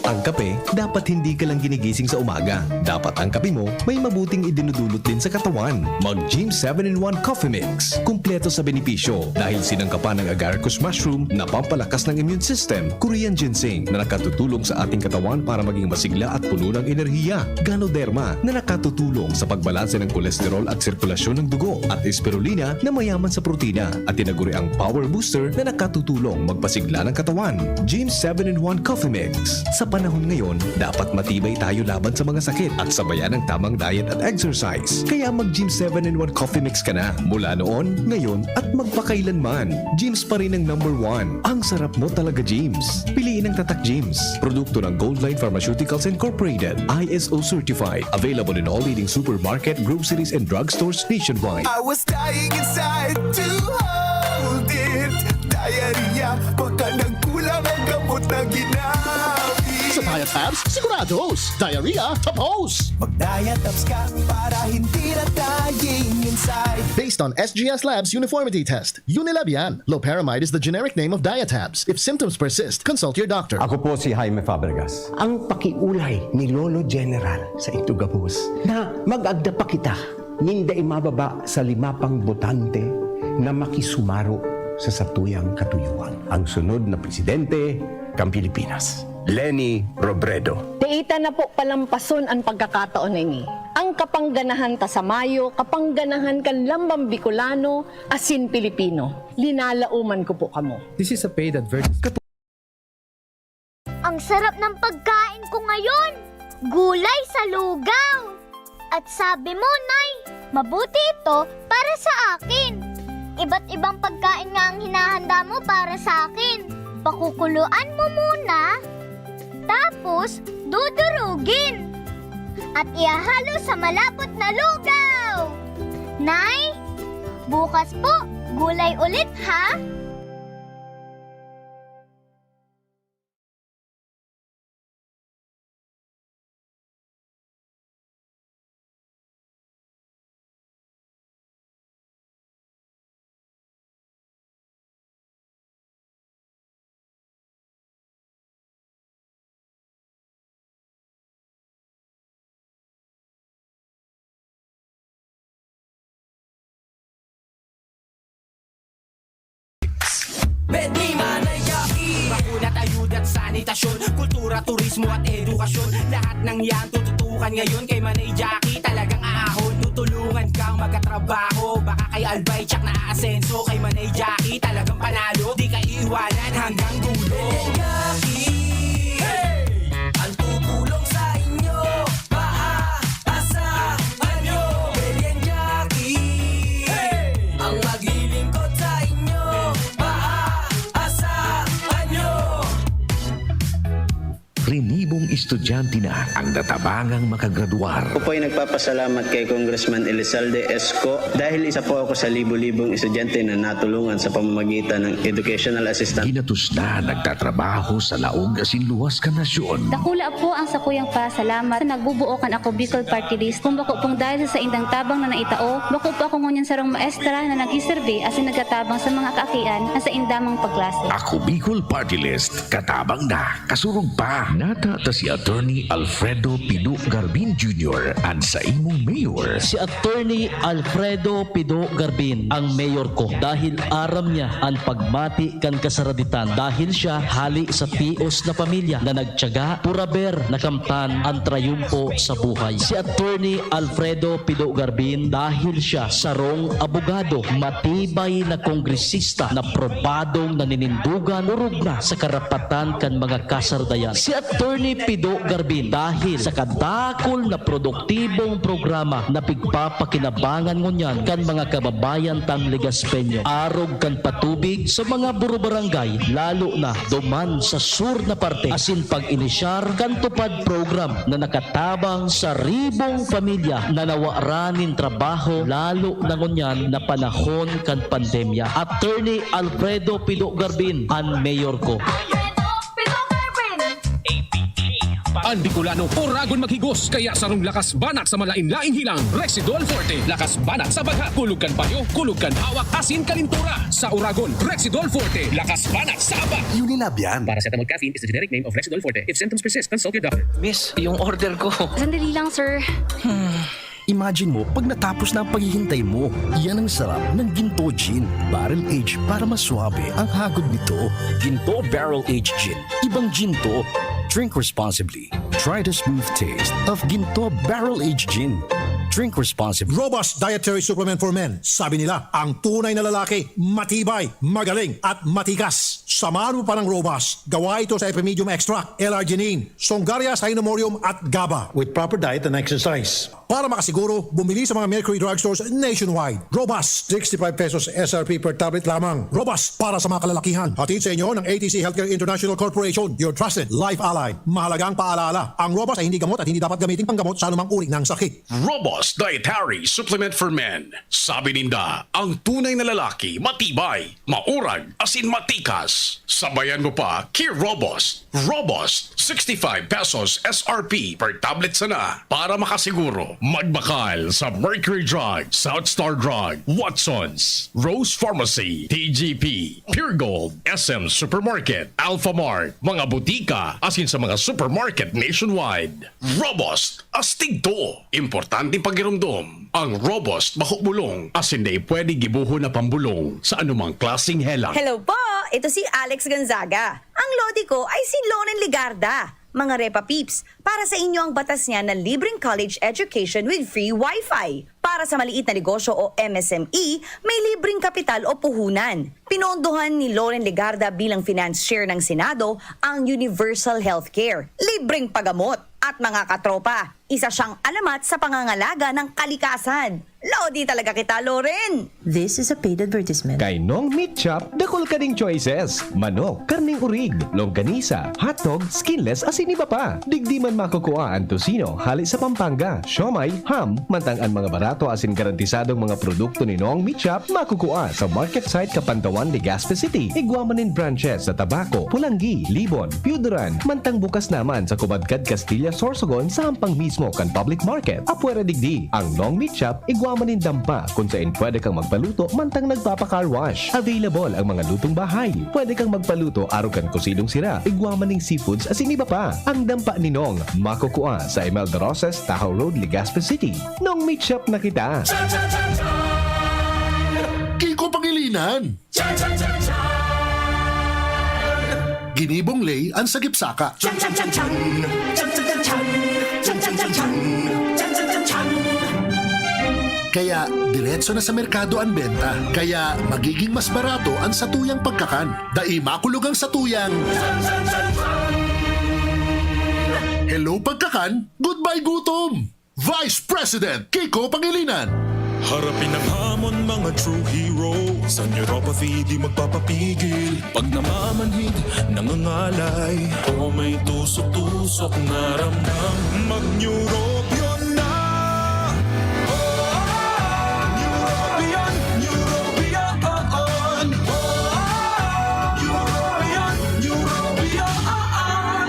Ang kape, dapat hindi ka lang ginigising sa umaga. Dapat ang kape mo may mabuting idinudulot din sa katawan. Mag Gym seven in one Coffee Mix. Kumpleto sa benepisyo dahil sinangkapan ng agaricus mushroom na pampalakas ng immune system, Korean ginseng na nakatutulong sa ating katawan para maging masigla at puno ng enerhiya, Ganoderma na nakatutulong sa pagbalanse ng kolesterol at sirkulasyon ng dugo, at Spirulina na mayaman sa protina at tinaguriang power booster na nakatutulong magpasigla ng katawan. Gym seven in one Coffee Mix. Sa panahon ngayon, dapat matibay tayo laban sa mga sakit at sabayan ng tamang diet at exercise. Kaya mag Gym seven in one Coffee Mix ka na mula noon, ngayon, at magpakailanman. Gym's pa rin ang number one. Ang sarap mo talaga, Gym's. Piliin ang Tatak Gym's. Produkto ng Goldline Pharmaceuticals Incorporated, I S O certified. Available in all leading supermarket, groceries, and drugstores nationwide. I was dying inside to hold it. Diarrhea, baka nagkulang ang gamot na ginamit. Sa Diatabs, sigurados. Diarrhea, tapos. Mag-Diatabs ka para hindi na dying inside. Based on S G S Labs uniformity test, Unilab yan. Loperamide is the generic name of Diatabs. If symptoms persist, consult your doctor. Ako po si Jaime Fabregas. Ang pakiolay ni Lolo General sa Itugabos na mag-agda pa kita nin dai mababa sa lima pang botante na makisumaro sa satuyang katuyuan. Ang sunod na presidente kan Pilipinas, Leni Robredo. Dai ta na po palampason an pagkakataon na ini. Ang kapangganahan ta sa mayo, kapangganahan kan lambang Bicolano asin Pilipino. Linalaoman ko po kamo. This is a paid advertisement. Ang sarap ng pagkain ko ngayon! Gulay sa lugaw! At sabi mo, Nay, mabuti ito para sa akin. Iba't ibang pagkain nga ang hinahanda mo para sa akin. Pakukuluan mo muna, tapos dudurugin. At ihahalo sa malapot na lugaw. Nay, bukas po, gulay ulit, ha? Bed ni Manay Jackie. Bakuna, ayuda at sanitasyon, kultura, turismo at edukasyon. Lahat ng yan tututukan ngayon kay Manay Jackie. Talagang aahon, tutulungan kang magkatrabaho. Baka kay Albay tsak na aasenso, kay Manay Jackie talagang panalo. Di ka iiwanan hanggang dulo. Manay Jackie, hey! Ang tutulong sa inyo, maaasahan nyo. Manay Jackie, hey! Ang maglilingkod sa inyo, maaasahan nyo. Trinibong estudyante na ang natabangang makagradwar. Ako po ay nagpapasalamat kay Congressman Elizalde Esco dahil isa po ako sa libo-libong estudyante na natulungan sa pamamagitan ng educational assistance. Ginatos na nagtatrabaho sa laog asin luwas kan nasyon. Dakula po ang sakuyang pasalamat sa nagbubuo kan Ako Bicol Party List. Kung bako pong dahil sa saindang tabang na naitao, bako po ako ngunyan sarong maestra na nagsiserbi asin nagtatabang sa mga kaakian na sainda mang pagklase. Ako Bicol Party List, katabang na, kasurog pa. Nata ta si Attorney Alfredo Pido Garbin Junior an saimong mayor. Si Attorney Alfredo Pido Garbin ang mayor ko dahil aram niya an pagmati kan kasaraditan dahil siya hali sa tios na pamilya na nagtiyaga, puraber, nakamtan an trayumpo sa buhay. Si Attorney Alfredo Pido Garbin dahil siya sarong abogado, matibay na kongresista na probadong naninindugan, orog na sa karapatan kan mga kasardayan. Si Attorney Pido Garbin dahil sa kadakol na produktibong programa na pigpapakinabangan ngunyan kan mga kababayan tang Legaspeño, arog kan patubig sa mga burubarangay, lalo na duman sa sur na parte, asin pag-inisyar kan TUPAD program na nakatabang sa ribong pamilya na nawara nin trabaho, lalo na ngunyan na panahon kan pandemya. Attorney Alfredo Pido Garbin, an mayor ko. An Bicolano, oragon maghigos, kaya sarong lakas banat sa malain-laing hilang, Rexidol Forte. Lakas banat sa bagha, kulog kan payo, kulog kan hawak, asin kalintura. Sa oragon, Rexidol Forte. Lakas banat sa aba. Unilab yan. Paracetamol caffeine is the generic name of Rexidol Forte. If symptoms persist, consult your doctor. Miss, yung order ko. Sandali lang, sir. Imagine mo pag natapos na ang paghihintay mo. Yan ang sarap ng Ginto Gin. Barrel Age para maswabe ang hagod nito. Ginto Barrel Age Gin. Ibang gin to. Drink responsibly. Try the smooth taste of Ginto Barrel Age Gin. Drink responsibly. Robust Dietary Supplement for Men. Sabi nila, ang tunay na lalaki, matibay, magaling, at matikas. Samahan mo pa ng Robust. Gawa ito sa Epimedium Extract, L-arginine, Songaria Cynomorium at GABA. With proper diet and exercise. Para makasiguro, bumili sa mga Mercury Drugstores nationwide. Robust, sixty-five pesos S R P per tablet lamang. Robust para sa mga kalalakihan. Hatid sa inyo ng A T C Healthcare International Corporation, your trusted life ally. Mahalagang paalala, ang Robust ay hindi gamot at hindi dapat gamitin panggamot sa anumang uri ng sakit. Robust Dietary Supplement for Men. Sabi ninda, ang tunay na lalaki, matibay, maurag, asin matikas. Sabayan mo pa ki Robust. Robust, sixty-five pesos S R P per tablet sana. Para makasiguro, magbakal sa Mercury Drug, South Star Drug, Watsons, Rose Pharmacy, T G P, Pure Gold, S M Supermarket, Alphamart, mga butika, asin sa mga supermarket nationwide. Robust, astig to! Importanteng pagiromdom, ang Robust bako bulong, asin dai pwede gibohon na pambulong sa anumang klaseng helang. Hello po! Ito si Alex Gonzaga. Ang lodi ko ay si Loren Legarda. Mga Repa Peeps, para sa inyo ang batas niya na libreng college education with free wifi. Para sa maliit na negosyo o M S M E, may libreng kapital o puhunan. Pinondohan ni Loren Legarda bilang finance chair ng Senado ang universal healthcare, libreng paggamot, at mga katropa. Isa siyang alamat sa pangangalaga ng kalikasan. Lodi talaga kita, Loren! This is a paid advertisement. Kay Nong Meat Shop, dakul ka ning choices. Manok, karneng urig, longganisa, hotdog, skinless asin iba pa. Digdi man makukua an tocino hale sa Pampanga, siomai, ham, mantang an mga barato asin garantisadong mga produkto ni Nong Meat Shop makukua sa market site Kapantawan, Legazpi City. Igwa man nin branches sa Tabaco, Polangui, Libon, Pioduran, mantang bukas naman sa Kubadkad, Castilla, Sorsogon sa hampang mismo kan public market. Apwera digdi, ang Nong Meat Shop igwa man nin dampa kun sain pwede kang magpaluto mantang nagpapa-car wash. Available ang mga lutong bahay. Pwede kang magpaluto arog kan kosidong sira, igwa man ning seafoods asin iba pa. Ang dampa ni Nong makukua sa Imelda Roses, Tahaw Road, Legazpi City. Nong Meat Shop na kita! Kiko Pangilinan! Ginibong Lay an sagip saka. Kaya diretso na sa merkado an benta. Kaya magiging mas barato an satuyang pagkakan. Dai makulog ang satuyang Hello pagkakan, goodbye gutom! Vice President Kiko Pangilinan. Harapin ang hamon, mga true hero. Sa neuropathy, di magpapapigil. Pag namamanhid, nangangalay, o may tusok-tusok na ramdam, mag-Neurobion na! Neurobion, Neurobion, Neurobion, Neurobion.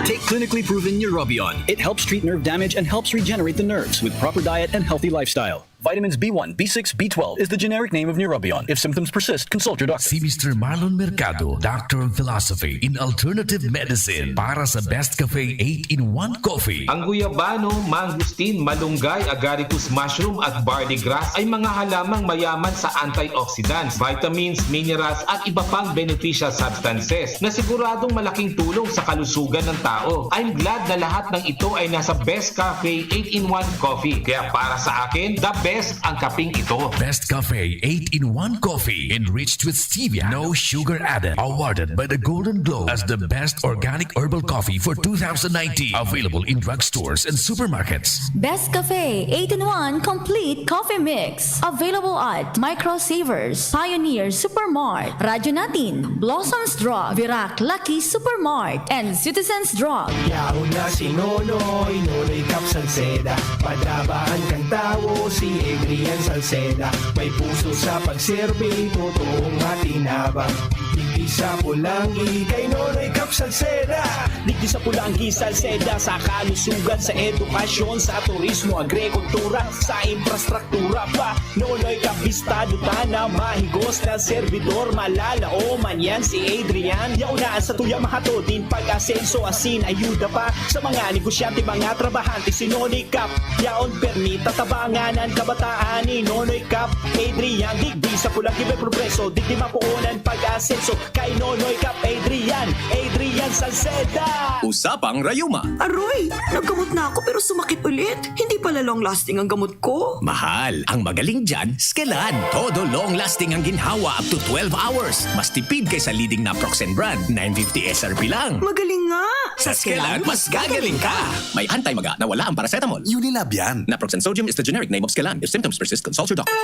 Take clinically proven Neurobion. It helps treat nerve damage and helps regenerate the nerves with proper diet and healthy lifestyle. Vitamins B one, B six, B twelve is the generic name of Neurobion. If symptoms persist, consult your doctor. Si Mister Marlon Mercado, Doctor of Philosophy in Alternative Medicine, para sa Best Cafe eight-in-one Coffee. Ang guyabano, mangosteen, malunggay, agaricus mushroom at barley grass ay mga halamang mayaman sa antioxidants, vitamins, minerals at iba pang beneficial substances na siguradong malaking tulong sa kalusugan ng tao. I'm glad na lahat ng ito ay nasa Best Cafe eight-in-one Coffee. Kaya para sa akin, the best ang kaping ito. Best Cafe eight-in-one Coffee, enriched with stevia, no sugar added. Awarded by the Golden Globe as the best organic herbal coffee for two thousand nineteen. Available in drugstores and supermarkets. Best Cafe eight-in-one Complete Coffee Mix. Available at Micro Savers, Pioneer Supermart, Radyo Natin, Blossoms Drug, Virac Lucky Supermart, and Citizens Drug. Yaon na si Nonoy, Nonoy Cap Salceda. Padabaan kan tawo si Adrian Salceda. May puso sa pagserbi, totoong matinabang. Digdi sa Pulanggi, kay Nonoy Cap Salceda. Digdi sa Pulanggi, Salceda, sa kalusugan, sa edukasyon, sa turismo, agrikultura, sa infrastruktura pa. Nonoy Cap, bistado ta na mahigos na servidor, malalaoman yan si Adrian. Yaon na an satuya mahatod nin pag-asenso asin ayuda pa sa mga negosyante, mga trabahante. Si Nonoy Cap, yaon permi tatabangan an kabataan ni Nonoy Cap. Adrian, digdi sa Pulanggi may progreso, digdi mapoon an pag-asenso. Kay Nonoy Cap, Adrian, Adrian Salceda. Usapang Rayuma. Aroy, naggamot na ako pero sumakit ulit. Hindi pala long lasting ang gamot ko. Mahal, ang magaling dyan, Skelan. Todo long lasting ang ginhawa up to twelve hours. Mas tipid kaysa leading naproxen brand, nine fifty S R P lang. Magaling nga! Sa Skelan, mas gagaling ka! May anti-maga na wala ang paracetamol. Unilab yan. Naproxen sodium is the generic name of Skelan. If symptoms persist, consult your doctor.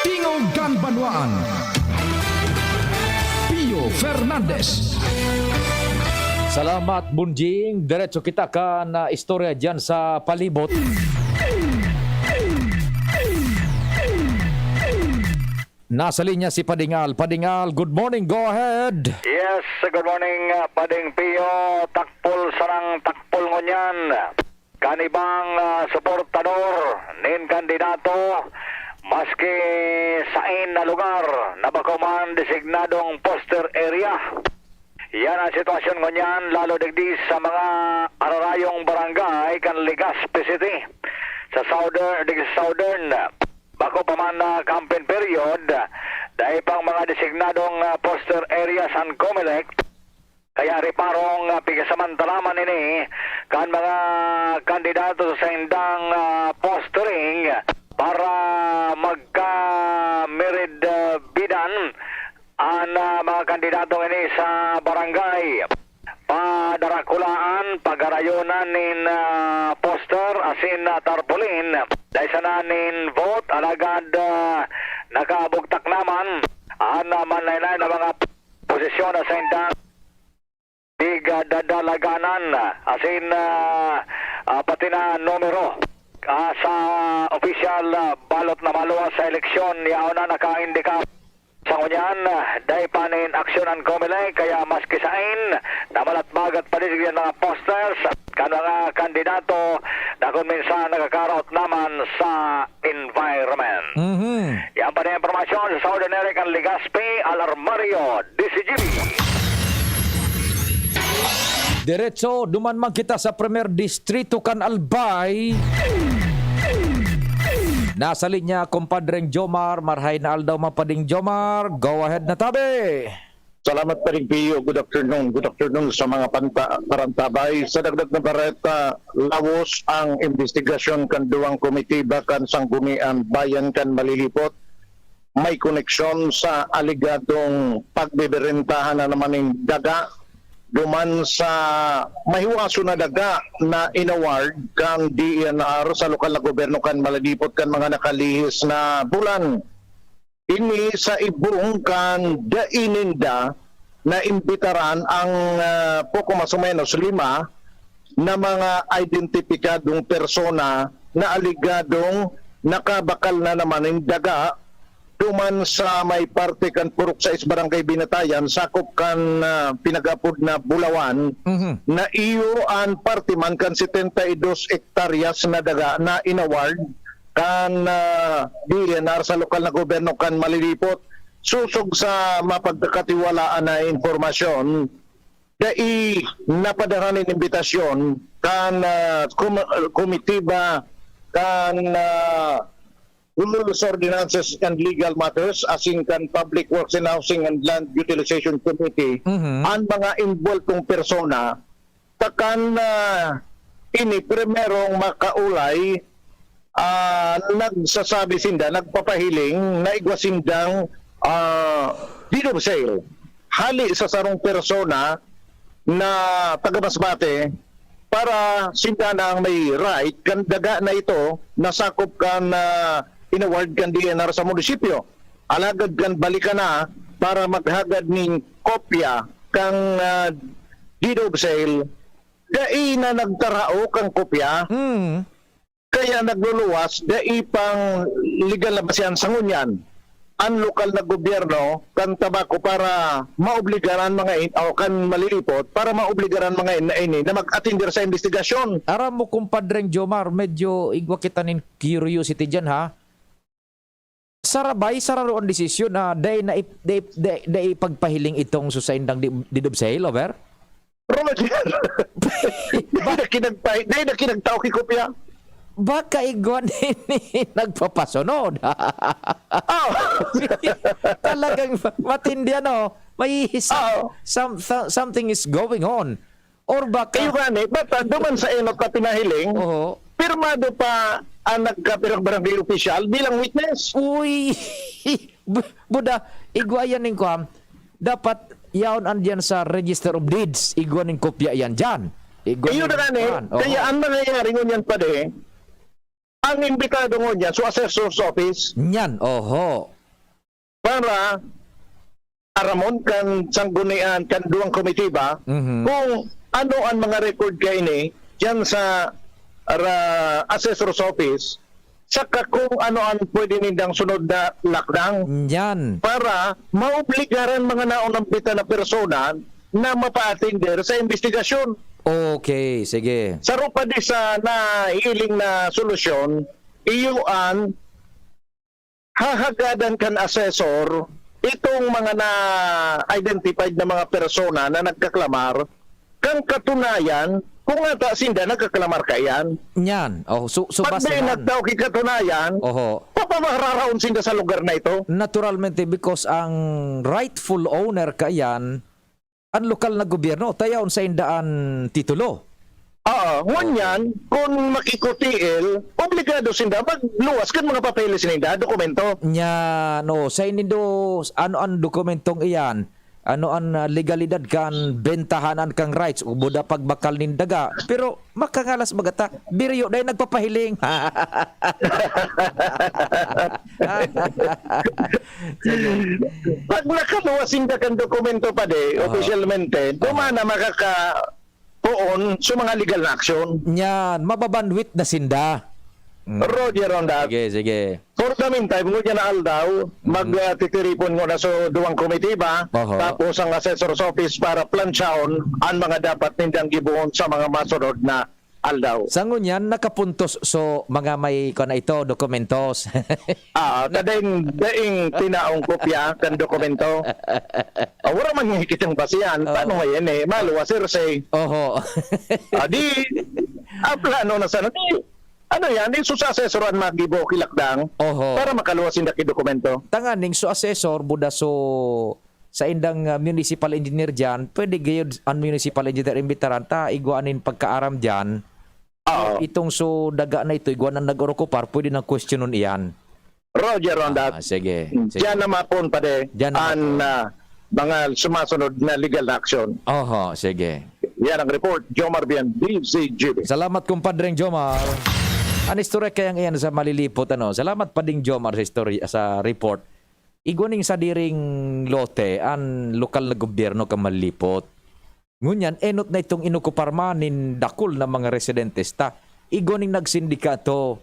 Tingog kan Banwaan, Pio Fernandez. Salamat, Bunjing. Diretso kita kan, ah, istorya diyan sa palibot. Nasa linya si Pading Al. Pading Al, good morning. Go ahead. Yes, good morning, uh, Pading Pio. Takpol sarang takpol ngunyan. Kan ibang, ah, suportador nin kandidato, maski sain na lugar na bako man designadong poster area. Yan ang sitwasyon ngunyan, lalo digdi sa mga ararayong barangay kan Legazpi City. Sa southern, digdi sa southern, bako pa man na campaign period, dai pang mga designadong, ah, poster area san Comelec. Kaya reparong, ah, pigasamantala man ini kan mga kandidato sa saindang, ah, posturing para magka-merid, ah, bidan an, ah, mga kandidato ini sa barangay. Padarakulaan, pagarayonan nin, ah, poster asin, ah, tarpaulin. Dai sana nin vote, alagad, ah, nakabugtak naman an, ah, manlaen-laen na mga posisyon sa saindang pigdadalaganan, asin, ah, ah, pati na numero, ah, sa opisyal, ah, balot na maluwas sa eleksyon, yaon na nakaindika. Sa ngunyan, ah, dai pa nin aksyon an Comelec, kaya maski sain na malatbagat pa digdi an mga posters kan mga kandidato na kun minsan nakakaraot naman sa environment. Mhm. Yan pa na impormasyon sa Southern Eric, ang Legazpi, Al Armario, D C G B. Diretso, duman man kita sa Primer Distrito kan Albay. Nasa linya, Compadreng Jomar. Marhay na aldaw, Mapading Jomar. Go ahead na tabi. Salamat, Paring Pio. Good afternoon. Good afternoon sa mga panta-, parantabay. Sa dagdag na bareta, lawos ang imbestigasyon kan duwang komitiba kan Sangguniang Bayan kan Malilipot. May koneksyon sa alegadong pagbibirintahan na naman ning daga duman sa mahiwaso na daga na inaward kan D E N R sa lokal na gobyerno kan Maldita kan mga nakalihis na bulan. Ini sa ibong kan dai ninda naimbitaran ang, ah, poko mas o menos lima na mga identipikadong persona na aligadong nakabakal na naman nin daga duman sa may parte kan Purok sais, Barangay Binatayan, sakop kan, ah, pinag-apod na Bulawan, Mhm. na iyo an parte man kan setenta y dos hektaryas na daga na inaward kan, ah, D E N R sa lokal na gobyerno kan Maldita. Sosog sa mapagkakatiwalaan na impormasyon, dai napadara nin imbitasyon kan, ah, kom-, komitiba kan, ah, Rules, Ordinances and Legal Matters asin kan Public Works and Housing and Land Utilization Committee Mhm. an mga inbuweltong persona. Takan, ah, ini primerong makaulay, ah, nagsasabi sinda, nagpapahiling na igwa sindang, ah, deed of sale hali sa sarong persona na taga Masbate para sinda na ang may right kan daga na ito na sakop kan, ah, inaward kan D E N R sa munisipyo. Alagad kan balikan na para maghagad nin kopya kan, ah, deed of sale, dai na nagtarao kan kopya. Mm. Kaya nagluluwas, dai pang legal na basehan sa ngunyan an lokal na gobyerno kan Tabaco para maobligar an mga in-, o kan Maldita para maobligar an mga in-, ini na mag-atender sa investigasyon. Aram mo, Kumpadreng Jomar, medyo igwa kita nin curiosity diyan, ha? Sarabay, sararo an desisyon na dai na ip-, dai, dai, dai pagpahiling itong susaindang di-, deed of sale, over? Roger! Dai na kinagpay-, dai na kinagtao ki kopya. Baka igwa nini nagpapasunod. Oh. Talagang matindi, ano? May some-, Oo. some-, some-, something is going on. Or baka Kayo gani, but, ah, duman sa enot na pinahiling, Oho. pirmado pa ang nagkapirang barangay official bilang witness. Uy! Bu-, buda, igwa yan ning kuwan. Dapat yaon andiyan sa Register of Deeds. Igwa ning kopya yan dyan. Igwa Kayo ning na gani, kuwan. Oho. kaya ang nangyayari ngunyan pa di, ang imbitado ngunyan, so assessor's office. Nyan, oho. Para aramon kan sanggunian, kan duwang komitiba, Mhm. kung ano an mga record kaini diyan sa ra-, assessor's office, saka kung ano an pwede nindang sunod na lakdang Yan. para maobligaran mga naunambitan na persona na mapa-atender sa investigasyon. Okay, sige. Saro pa di sa nahiling na solusyon, iyo an hahagadan kan assessor itong mga na-identified na mga persona na nagkaklamar, kan katunayan, kung ata sinda nagkaklamar kaiyan. Nyan. Oh, so, so Pag basta may yan. nagtao ki katunayan, Oho. papamararaon sinda sa lugar na ito. Naturalmente, because ang rightful owner kaiyan, ang lokal na gobyerno, ta yaon sainda an titulo. Oo, ngunyan, kun makikutiil, obligado sinda magluwas kan mga papeles ninda, dokumento. Nya, no, sa nindo, ano an dokumentong iyan? Ano an, ah, legalidad kan bentahanan kang rights o buda pagbakal nin daga? Pero makangalas baga ta, biriyo dai nagpapahiling. Sige. Pag nakaluwas sinda kan dokumento pa di, Aha. opisyalmente, duman Aha. na makaka-, poon sa mga legal na aksyon. Nyan, mababanwit na sinda. Mm. Roger on that. Sige, sige. For the meantime, ngunyan na aldaw, Mhm. mag, ah, titiripon nguna so duwang komitiba, Aha. tapos ang assessor's office para plansyahon ang mga dapat nindang gibohon sa mga masunod na aldaw. Sa ngunyan, nakapuntos so mga may, kuwan na ito, dokumentos. Ah, ta daing, daing tinaong kopya kan dokumento. Ah, wala man nga kitang basihan. Oo. Paano nga yan eh? Maluwas, hearsay. Oho. Ah, di, ang plano na sana, di, ano yan? Di, so sa asesoran magibo kilakdang Oho. para makaluwas yung daki dokumento. Tanganing so asesor, buda so sa indang, ah, municipal engineer diyan, pwede gayud an municipal engineer imbitaran ta igwa nin pagkaaram diyan. Oo. Itong so daga na ito, igwa nang nag-orokupar, pwede nang questionon iyan. Roger on that. Ah, sige, sige. Diyan na mapon, pade. Diyan na An, mapon. ah, mga sumasunod na legal na aksyon. Oho, sige. Yan ang report, Jomar Bian, D Z G B. Salamat, kumpadreng Jomar. An istorya kayang iyan sa Malilipot, ano? Salamat, Pading Jomar, sa istorya, sa report. Igwa ning sadiring lote an lokal na gobyerno kan Malilipot. Ngunyan, enot na itong inokupar man nin dakul na mga residentes ta. Igwa ning nagsindikato,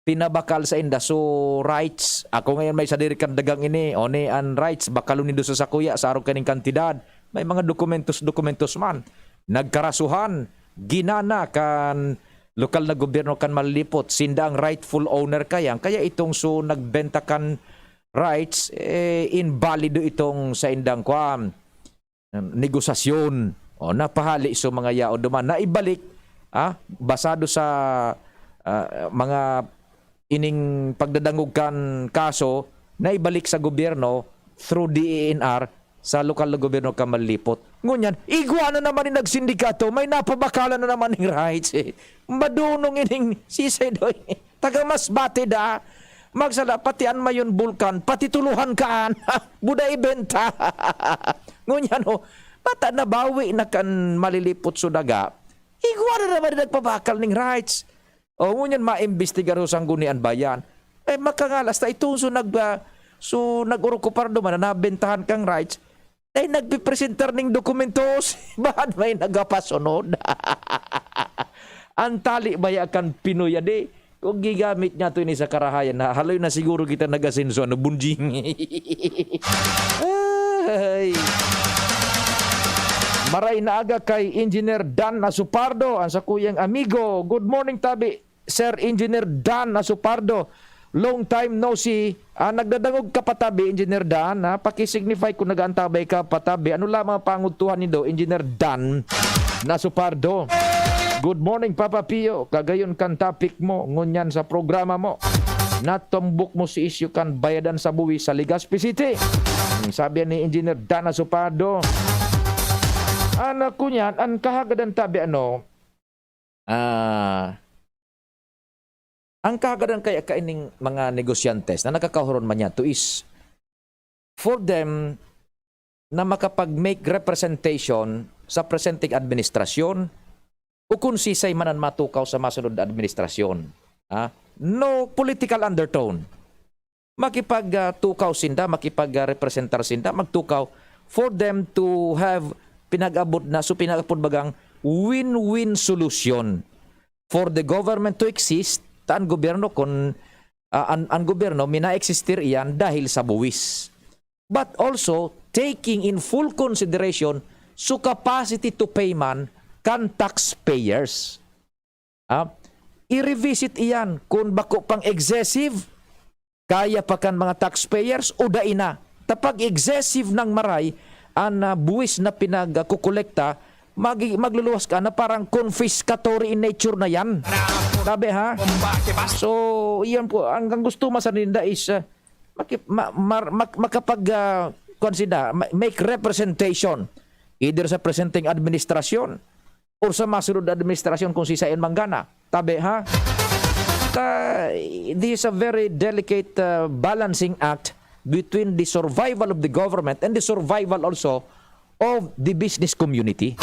pinabakal sainda. So, rights. Ako ngayon may sadiri kan dagang ini. O ni an rights, bakalon nindo sa sakuya, sa arog kaning kantidad. May mga dokumentos-dokumentos man. Nagkarasuhan, ginana kan lokal na gobyerno kan Malilipot. Sinda ang rightful owner kaya. Kaya itong so nagbenta kan rights, eh, inbalido itong saindang kwan, negosasyon. O, napahali so mga yaon duman. Naibalik, ah, basado sa, ah, mga ining pagdadangog kan kaso, naibalik sa gobyerno through D E N R sa lokal na gobyerno kan Malilipot. Ngunyan, igwa na naman ni nagsindikato, may napabakalan na naman ning rights, eh. Madunong ining sisay doy. Taga Masbate da. Magsala, pati an Mayon Bulkan, pati Tuluhan kaan. Buda ibenta. Ngunyan, oh, bata nabawi na kan Malilipot so daga. Igwa na naman ni nagpabakal ning rights. O, ngunyan maimbestigar so sanggunian bayan. Eh, makangalas ta itong so nag-, ah, so nag-orokopar duman na nabentahan kang rights. Dai nagpipresentar ning dokumentos. Bahan may nagapasunod. An tali baya kan Pinoy adi. Kung gigamit niya to ini sa karahayan, na haloy na siguro kita nag-asenso, ano, Bunjing? Ay. Maray na aga kay Engineer Dan Asupardo, ang sakuyang amigo. Good morning, tabi, Sir Engineer Dan Asupardo. Long time no see. Ah, nagdadangog ka pa tabi, Engineer Dan, ha? Paki-signify kung nag-aantabay ka pa tabi. Ano lamang ang pangudtuhan nindo, Engineer Dan Asupardo? Good morning, Papa Pio. Kagayon kan topic mo, ngunyan sa programa mo. Natumbok mo si isyu kan bayadan sa buwis sa Legazpi City. Hmm, sabi ni Engineer Dan Asupardo. Ano ko niyan, ang kahagadan tabi ano, ah, ang kahagadan kaya kaining mga negosyantes na nakakahuron man niya to is for them na makapag-make representation sa presenting administrasyon o kung sisay man ang matukaw sa masunod na administrasyon. Ha? No political undertone. Makipag, ah, tukaw sinda, makipag, ah, representar sinda, magtukaw for them to have pinag-abot na, so pinag-apod bagang win-win solution for the government to exist, ta an gobyerno kun, ah, an, an gobyerno mina-existir iyan dahil sa buwis. But also taking in full consideration so capacity to pay man kan taxpayers. Ah, i-revisit iyan kun bako pang excessive, kaya pa kan mga taxpayers o dai na. Ta pag excessive nang maray an, ah, buwis na pinagkukolekta, magi-, magluluwas ka na parang confiscatory in nature na yan. Sabi, ha? So, iyan po, ang, ang gusto man sa ninda is, ah, maki-, ma-, mar-, mak-, makapag, ah, kuwan sila, ma-, make representation either sa presenting administrasyon or sa masunod na administrasyon kung sisain manggana. Tabi, ha? Ta-, this is a very delicate, uh, balancing act between the survival of the government and the survival also of the business community.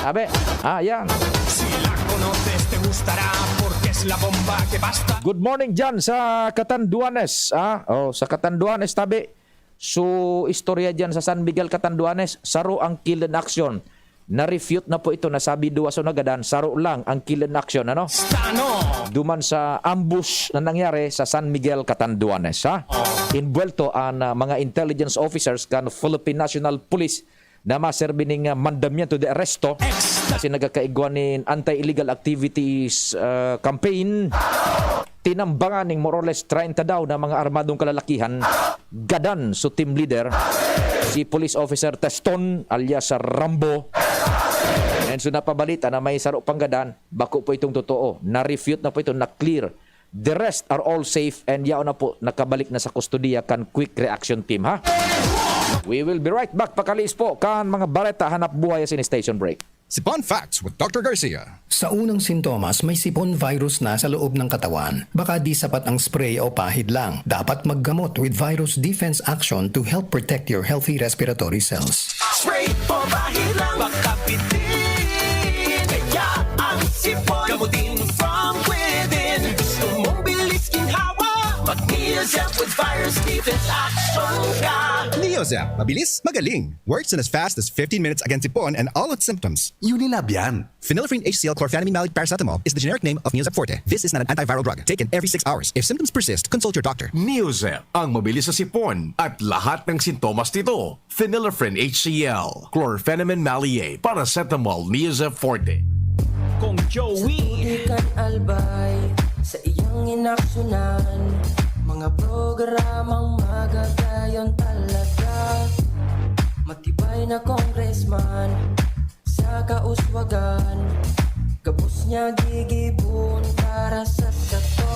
Tabi, ha, yan. Si la conoces, te gustará, porque es la bomba que basta. Good morning dyan sa Catanduanes, ah. Oh, sa Catanduanes, tabi. So, istorya dyan sa San Miguel, Catanduanes, saro ang killed in action. Na-refute na po ito, nasabi duwa so nagadan, saro lang ang killed in action, ano? Stano! Duman sa ambush na nangyari sa San Miguel, Catanduanes, ha? Oh. Inbuwelto ang, ah, mga intelligence officers kan Philippine National Police na maserbi ning, ah, mandamiento de arresto. Extra! Kasi nagkakaigwa nin anti-illegal activities, ah, campaign. Tinambangan ning more or less treinta daw na mga armadong kalalakihan. Gadan so team leader, si Police Officer Teston alias Rambo. And so napabalita na may saro pang gadan, bako po itong totoo. Na-refute na po ito, na-clear. The rest are all safe and yaon na po, nakabalik na sa kustodiya kan Quick Reaction Team, ha? We will be right back. Pakaliis po kan mga bareta hanap buhay sa Station Break. Si Bon Facts with Doctor Garcia. Sa unang sintomas, may sipon virus na sa loob ng katawan. Baka di sapat ang spray o pahid lang. Dapat maggamot with virus defense action to help protect your healthy respiratory cells. Spray o pahid lang, makapitin. Kaya ang sipon, gamutin from within. Gusto mong bilis ginhawa? Mag-Neozep with virus defense action ka. Neozep, mabilis, magaling. Works in as fast as fifteen minutes against sipon and all its symptoms. Unilab yan. Phenylephrine H C L chlorphenamine maleate paracetamol is the generic name of Neozep Forte. This is not an antiviral drug. Taken every six hours. If symptoms persist, consult your doctor. Neozep, ang mabilis sa sipon at lahat ng sintomas nito. Phenylephrine H C L, chlorphenamine maleate, paracetamol, Neozep Forte. Kong Joey. Sa tubig kan albay, sa iyang inaksyonan, mga programang magagayon talaga. Matibay na congressman, sa kauswagan, gabos niya gigibon para sa sato.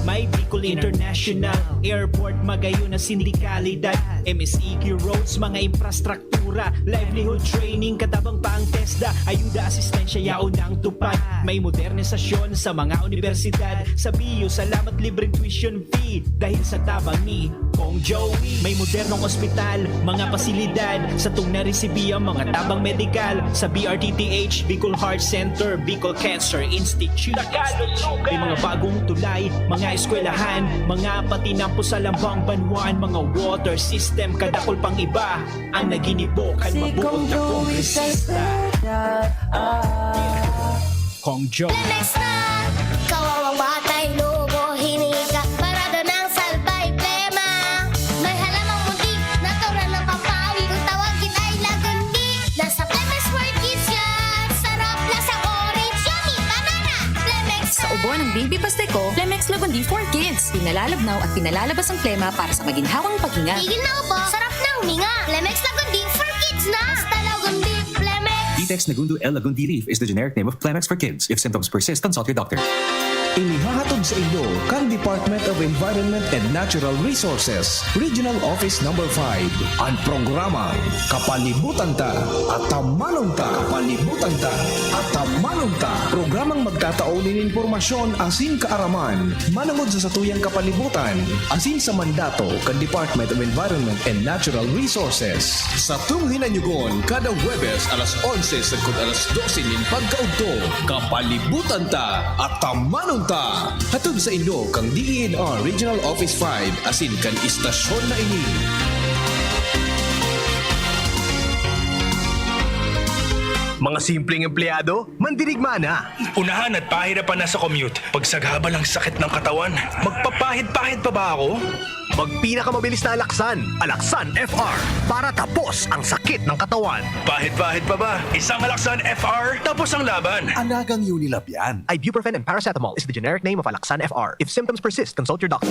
May Bicol International Airport, magayon na sindikalidad, M S E Q roads, mga infrastruktura, livelihood training, katabang pa ang TESDA, ayuda, asistensya, yaon ang tupad. May modernisasyon sa mga universidad, sa bio, salamat, libreng tuition fee, dahil sa tabang ni Kong Joey. May modernong ospital, mga pasilidad, satong naresibi ang mga tabang medikal sa B R T T H, Bicol Heart Center, Bicol Cancer Institute. May mga bagong tulay, mga eskwelahan, mga patinampo sa lambang banwaan, mga water system, kadakol pang iba ang naginibo kan mabuot na kongresista. Kong Joe. Lemex na! Kawawang batay, lubo, hinika, parada ng salbay, plema. May halamang munti, natural ng pampawi. Kung tawagin ay lagundi, nasa Lemex for Kids yan. Sarap, lasang orange, yummy, banana. Lemex Sa na! ubo ng Baby Pasteco, Lemex Lagundi for Kids. Pinalalabnaw at pinalalabas ang plema para sa maginhawang paghinga. Tigil na ubo, sarap na huminga. Lemex Lagundi for Kids na! Basta Lagundi, Lemex! Vitex Negundo L Lagundi Leaf is the generic name of Clemex for Kids. If symptoms persist, consult your doctor. Inihahatod sa inyo kan Department of Environment and Natural Resources, Regional Office Number five, an programang Kapalibutan Ta, Atamanon Ta, Kapalibutan Ta, Atamanon Ta. Programang magtatao nin impormasyon asin kaaraman manongod sa satuyang kapalibutan asin sa mandato kan Department of Environment and Natural Resources. Satong hinanyugon kada Huwebes alas onse sagkod alas dose nin pagkaudto, Kapalibutan Ta, Atamanon Ta. Hatod sa inyo kan D E N R Regional Office five asin kan istasyon na ini. Mga simpleng empleyado, mandirigma na. Unahan at pahirapan na sa commute. Pagsagabal ang sakit ng katawan. Magpapahid-pahid pa ba ako? Magpinakamabilis na Alaksan, Alaksan F R, para tapos ang sakit ng katawan. Pahid-pahid pa ba? Isang Alaksan F R, tapos ang laban. Alagang Unilab yan. Ibuprofen and paracetamol is the generic name of Alaksan F R. If symptoms persist, consult your doctor.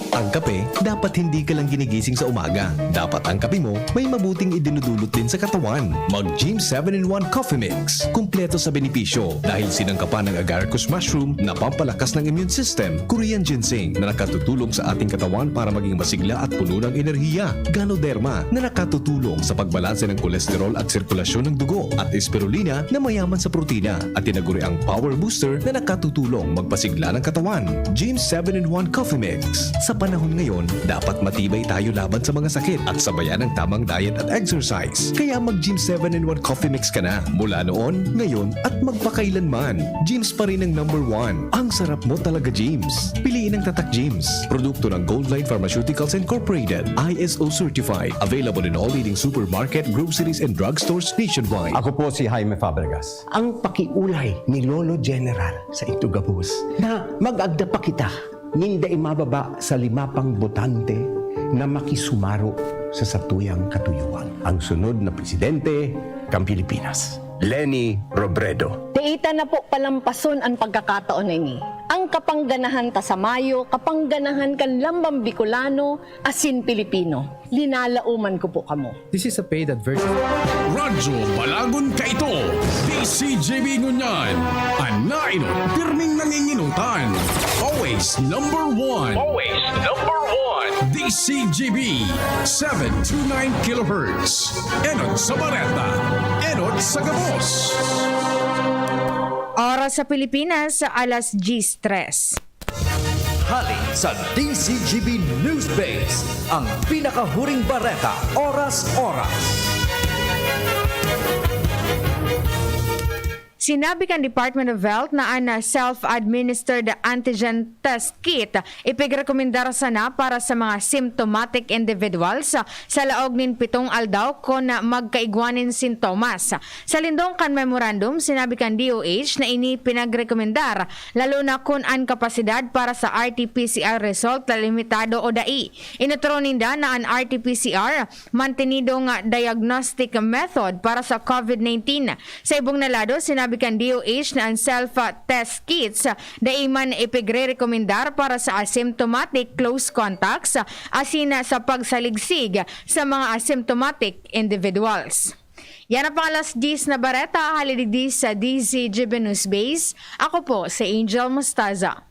Ang kape, dapat hindi ka lang ginigising sa umaga. Dapat ang kape mo may mabuting idinudulot din sa katawan. Mag Gym seven in one Coffee Mix. Kumpleto sa benepisyo dahil sinangkapan ng agaricus mushroom na pampalakas ng immune system, Korean ginseng na nakatutulong sa ating katawan para maging masigla at puno ng enerhiya, Ganoderma na nakatutulong sa pagbalanse ng kolesterol at sirkulasyon ng dugo, at spirulina na mayaman sa protina, at tinaguriang Power Booster na nakatutulong magpasigla ng katawan. Gym seven in one Coffee Mix. Sa panahon ngayon, dapat matibay tayo laban sa mga sakit at sabayan ng tamang diet at exercise. Kaya mag Gym seven in one Coffee Mix ka na mula noon, ngayon, at magpakailanman. Gym's pa rin ang number one. Ang sarap mo talaga, Gym's. Piliin ang Tatak Gym's. Produkto ng Goldline Pharmaceuticals Incorporated. I S O certified. Available in all leading supermarket, groceries, and drugstores nationwide. Ako po si Jaime Fabregas. Ang pakiulay ni Lolo General sa Itugabos na mag-agda pa kita nin dai mababa sa lima pang botante na makisumaro sa satuyang katuyuan. Ang sunod na presidente kan Pilipinas, Leni Robredo. Dai ta na po palampason an pagkakataon na ini. Ang kapangganahan ta sa mayo, kapangganahan kan lambang Bicolano asin Pilipino. Linalauman ko po kamo. This is a paid advertisement. Radyo Balagon Kaito, D C G B ngunyan. An nainot, pirming nanginginutan. Always number one. Always number one. D C G B, seven two nine kilohertz. Enot sa bareta, enot sa gabos. Sa Pilipinas, alas diyes tres. Hali sa D Z G B Newsbase, ang pinakahuring bareta, oras-oras. Sinabi kan Department of Health na an self-administered antigen test kit ipigrekomendar sana para sa mga symptomatic individuals sa laog nin pitong aldaw kun magkaigwa nin sintomas. Sa lindong kan memorandum, sinabi kan D O H na ini pinagrekomendar, lalo na kun an kapasidad para sa R T P C R result na limitado o dai. Inotro ninda na an R T P C R mantenidong diagnostic method para sa COVID nineteen. Sa ibong na lado, sinabi kan D O H na an self-test kits dai man ipigrerekomendar para sa asymptomatic close contacts asin sa pagsaligsig sa mga asymptomatic individuals. Yan ang pang alas diyes na bareta, hali digdi sa D Z G B Newsbase. Ako po si Angel Mostaza.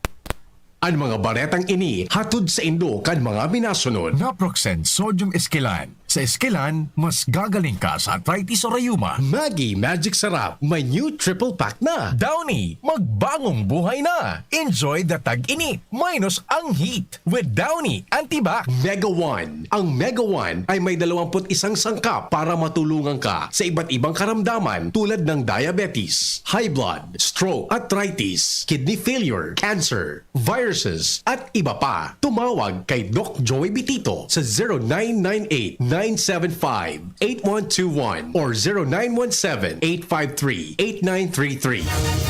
An mga baretang ini hatod saindo kan mga minasunod. Naproxen Sodium Esquilan. Sa Esquilan, mas gagaling ka sa arthritis o rayuma. Maggi Magic Sarap, may new triple pack na. Downy, magbagong buhay na. Enjoy the tag-init, minus ang heat. With Downy Antibac. Mega One. Ang Mega One ay may dalawampu't isang sangkap para matulungan ka sa iba't ibang karamdaman tulad ng diabetes, high blood, stroke, arthritis, kidney failure, cancer, viruses, at iba pa. Tumawag kay Doc Joey Bitito sa zero nine nine eight nine seven five eight one two one or zero nine one seven eight five three eight nine three three.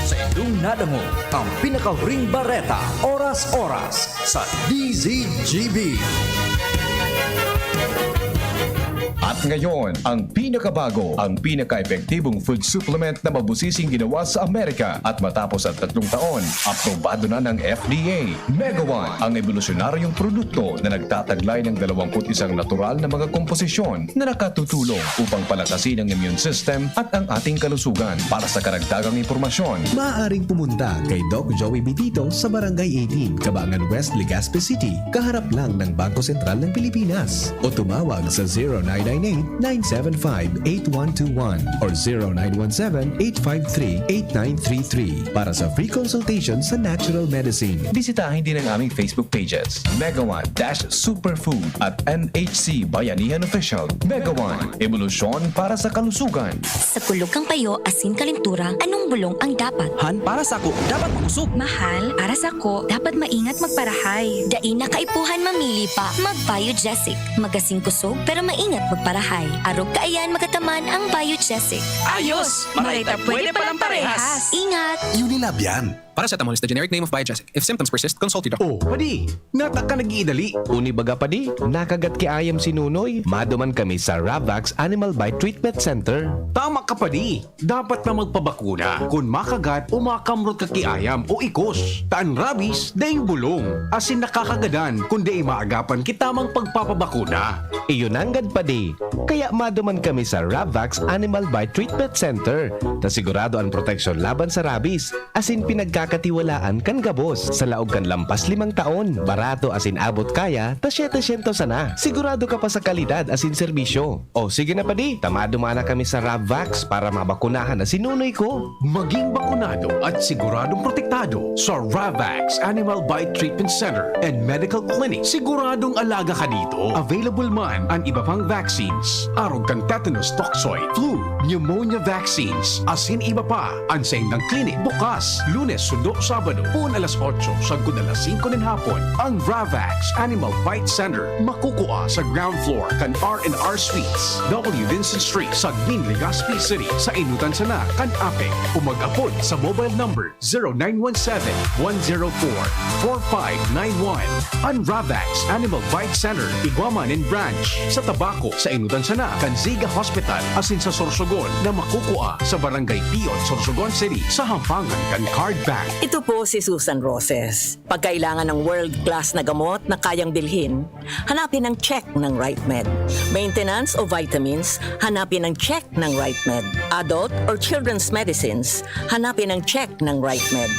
Sa indong nadangog ang pinakahuring bareta, oras-oras sa D Z G B. At ngayon, ang pinakabago, ang pinaka-epektibong food supplement na mabusising ginawa sa Amerika at matapos ang tatlong taon, aprobado na ng F D A. Mega One, ang ebolusyonaryong produkto na nagtataglay ng dalawampu't isang natural na mga komposisyon na nakatutulong upang palakasin ang immune system at ang ating kalusugan. Para sa karagdagang impormasyon, maaaring pumunta kay Doc Joey Bitito sa Barangay eighteen, Cabangan West, Legazpi City, kaharap lang ng Bangko Sentral ng Pilipinas. O tumawag sa zero nine nine eight nine seven five eight one two one or zero nine one seven eight five three eight nine three three para sa free consultation sa natural medicine. Bisitahin din ang aming Facebook pages, Mega One dash Superfood at N H C Bayanihan Official. Mega One, ebolusyon para sa kalusugan. Sa kulog kan payo asin kalentura, anong bulong ang dapat? Han, para sako, dapat makosog. Mahal, para sako, dapat maingat magparahay. Dai na kaipuhan mamili pa. Mag-Biogesic. Magasin kosog, pero maingat magparahay. Arog kaiyan magataman ang Biogesic. Ayos! Maray ta pwede palang parehas. Ingat! Unilab yan. Paracetamol is the generic name of Biogesic. If symptoms persist, consult your doctor. Oh, padi, nata ka nag-iidali. Uni baga, padi, nakagat ki ayam si Nunoy. Maduman kami sa Ravax Animal Bite Treatment Center. Tama ka, padi. Dapat na magpabakuna kun makagat o makamrot ka ki ayam o ikos. Ta an rabies, daing bulong, asin nakakagadan kun dai maagapan ki tamang pagpapabakuna. Iyo nanggad, padi. Kaya maduman kami sa Ravax Animal Bite Treatment Center, ta sigurado an proteksyon laban sa rabies. Asin pinagkakatiwalaan kan gabos. Sa laog kan lampas limang taon, barato asin abot kaya ta setecientos sana. Sigurado ka pa sa kalidad asin serbisyo. O sige na, padi, ta maduman na kami sa Ravvax para mabakunahan na si Nunoy ko. Maging bakunado at siguradong protektado sa Ravvax Animal Bite Treatment Center and Medical Clinic. Siguradong alaga ka dito. Available man an iba pang vaccines, arog kan tetanus toxoid, flu, pneumonia vaccines, asin iba pa. An saindang klinik bukas Lunes sundo Sabado, poon alas otso sagkod alas singko nin hapon. Ang Ravax Animal Bite Center makukua sa ground floor kan R and R Suites, W Vincent Street, Sagmin, Legazpi City, sa Inutan Sana kan APEC, o mag-apod sa mobile number zero nine one seven, one zero four, four five nine one. An Ravax Animal Bite Center, igwa man nin branch sa Tabaco, sa Inutan Sana kan Ziga Hospital, asin sa Sorsogon na makukua sa Barangay Piot, Sorsogon City, sa Hampangan kan Card Bank. Ito po si Susan Roses. Pag kailangan ng world-class na gamot na kayang bilhin, hanapin ang check ng RightMed. Maintenance o vitamins, hanapin ang check ng RightMed. Adult or children's medicines, hanapin ang check ng RightMed.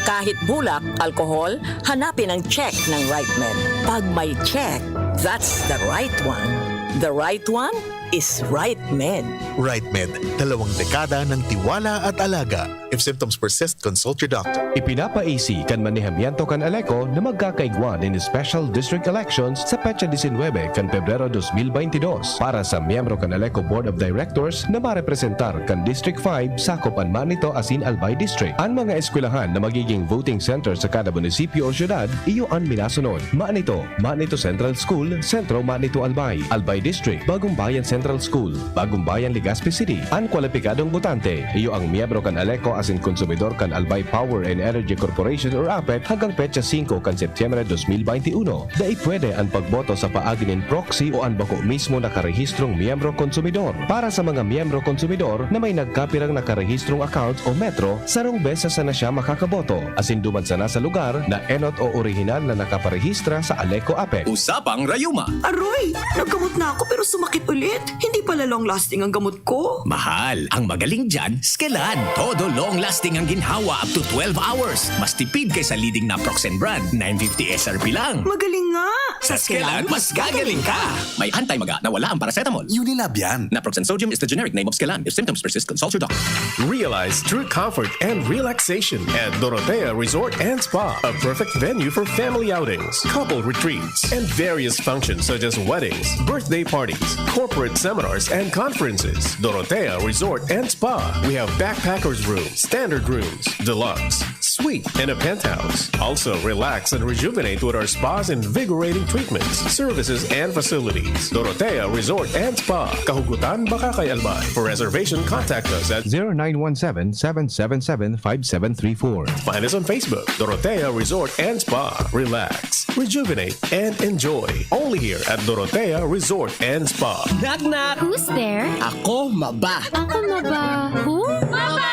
Kahit bulak, alkohol, hanapin ang check ng RightMed. Pag may check, that's the right one. The right one? is Right Med. Right Med, dalawang dekada ng tiwala at alaga. If symptoms persist, consult your doctor. Ipinapa-A C kan manehamiento kan Aleco na magkakaigwa nin special district elections sa petsa disinwebe kan Pebrero dos mil baynte dos para sa miyembro kan Aleco Board of Directors na marepresentar kan District five, sakop an Manito asin Albay District. An mga eskwelahan na magiging voting center sa kada munisipyo o syudad, iyo an minasunod: Manito, Manito Central School, Sentro Manito Albay, Albay District, Bagumbayan Central School, Bagumbayan, Legazpi City. An kwalipikadong botante, iyo ang miyembro kan Aleco asin konsumidor kan Albay Power and Energy Corporation or APEC hanggang petsa singko kan Setyembre dos mil baynte uno. Dai pwede an pagboto sa paagi nin proxy o an bako mismo nakarehistrong miyembro konsumidor. Para sa mga miyembro konsumidor na may nagkapirang nakarehistrong account o Metro, sarong beses sana siya makakaboto, asin duman sana sa lugar na enot o orihinal na nakaparehistro sa Aleco APEC. Usapang Rayuma. Aroy! Naggamot na ako pero sumakit ulit. Hindi pala long-lasting ang gamot ko. Mahal, ang magaling dyan, Skelan. Todo long-lasting ang ginhawa up to twelve hours. Mas tipid kaysa leading naproxen brand, nine fifty S R P lang. Magaling nga! Sa Skelan, mas gagaling ka! May anti-maga na wala ang paracetamol. Unilab yan. Naproxen sodium is the generic name of Skelan. If symptoms persist, consult your doctor. Realize true comfort and relaxation at Dorotea Resort and Spa, a perfect venue for family outings, couple retreats, and various functions such as weddings, birthday parties, corporate seminars, and conferences. Dorotea Resort and Spa. We have backpackers room, standard rooms, deluxe, suite, and a penthouse. Also, relax and rejuvenate with our spa's invigorating treatments, services, and facilities. Dorotea Resort and Spa, Kahugutan, Bacacay, Albay. For reservation, contact us at zero nine one seven, seven seven seven, five seven three four. Find us on Facebook, Dorotea Resort and Spa. Relax, rejuvenate, and enjoy. Only here at Dorotea Resort and Spa. Knock, knock! Who's there? Ako, maba. Ako, maba. Who? Maba!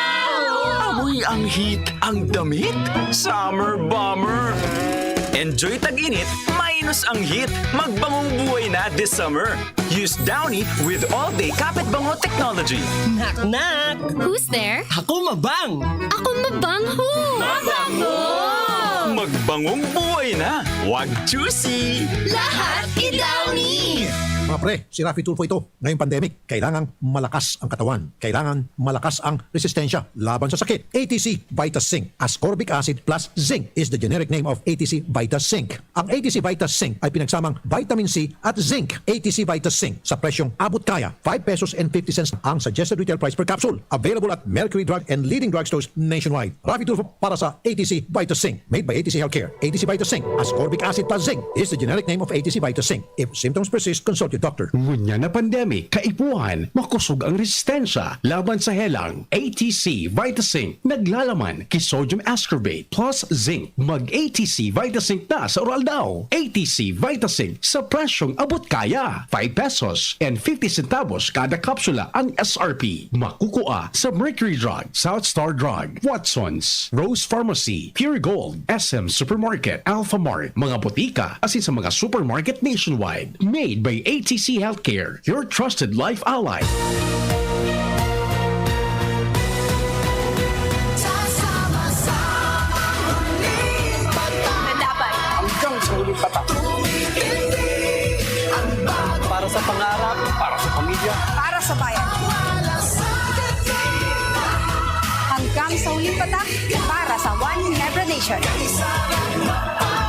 Amoy ang heat, ang damit, summer bomber. Enjoy tag-init, minus ang heat. Magbangong buhay na this summer. Use Downy with all-day kapit bango technology. Knock, knock! Who's there? Ako, mabang! Ako, mabang, who? Mabango! Magbangong buhay na! Wag choosy! Lahat i-Downy! Mga pre, si Raffy Tulfo ito. Ngayong pandemic, kailangang malakas ang katawan. Kailangan malakas ang resistensya laban sa sakit. A T C Vita Zinc. Ascorbic acid plus zinc is the generic name of A T C Vita Zinc. Ang A T C Vita Zinc ay pinagsamang vitamin C at zinc. A T C Vita Zinc sa presyong abot kaya, five pesos and fifty cents ang suggested retail price per capsule. Available at Mercury Drug and leading drugstores nationwide. Raffy Tulfo para sa A T C Vita Zinc. Made by A T C Healthcare. A T C Vita Zinc. Ascorbic acid plus zinc is the generic name of A T C Vita Zinc. If symptoms persist, consult your doctor. Ngunyan na pandemic, kaipuhan, makosog ang resistensya laban sa helang. A T C Vita Zinc, naglalaman ki sodium ascorbate plus zinc. Mag A T C Vita Zinc na sa oral daw. A T C Vita Zinc sa presyong abot kaya. Five pesos and fifty centavos kada kapsula ang S R P. Makukua sa Mercury Drug, South Star Drug, Watsons, Rose Pharmacy, Pure Gold, S M Supermarket, Alpha Mart, mga botika, asin sa mga supermarket nationwide. Made by A T C Healthcare, your trusted life ally. Sama-sama huling patak. Laban. Hanggang sa huling patak. Tumitindi ang bago. Para sa pangarap, para sa pamilya. Para sa bayan. Wala sa dating. Hanggang sa huling patak, para sa One Ginebra Nation. Kaisa lang mapapatagal.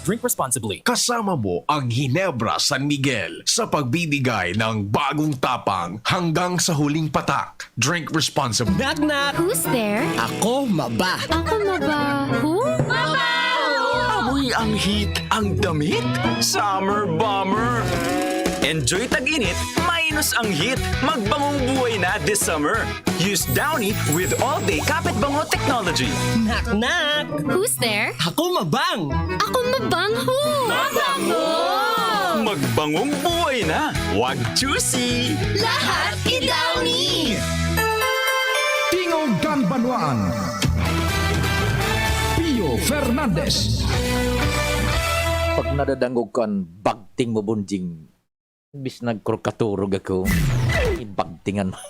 Drink responsibly. Kasama mo ang Ginebra San Miguel sa pagbibigay ng bagong tapang hanggang sa huling patak. Drink responsibly. Knock, knock! Who's there? Ako, maba. Ako, maba. Who? Maba! Amoy ang heat, ang damit, summer bomber. Enjoy tag-init, minus ang heat. Magbangong buhay na this summer. Use Downy with all-day kapit bango technology. Knock, knock! Who's there? Ako, mabang! Ako, mabang, who? Mabango! Magbangong buhay na! Wag choosy! Lahat i-Downy! Tingog kan Banwaan. Pio Fernandez. Pag nadadangog ko an bagting mo, Bonjing, imbis nagkrokaturog ako, ibagtingan mo.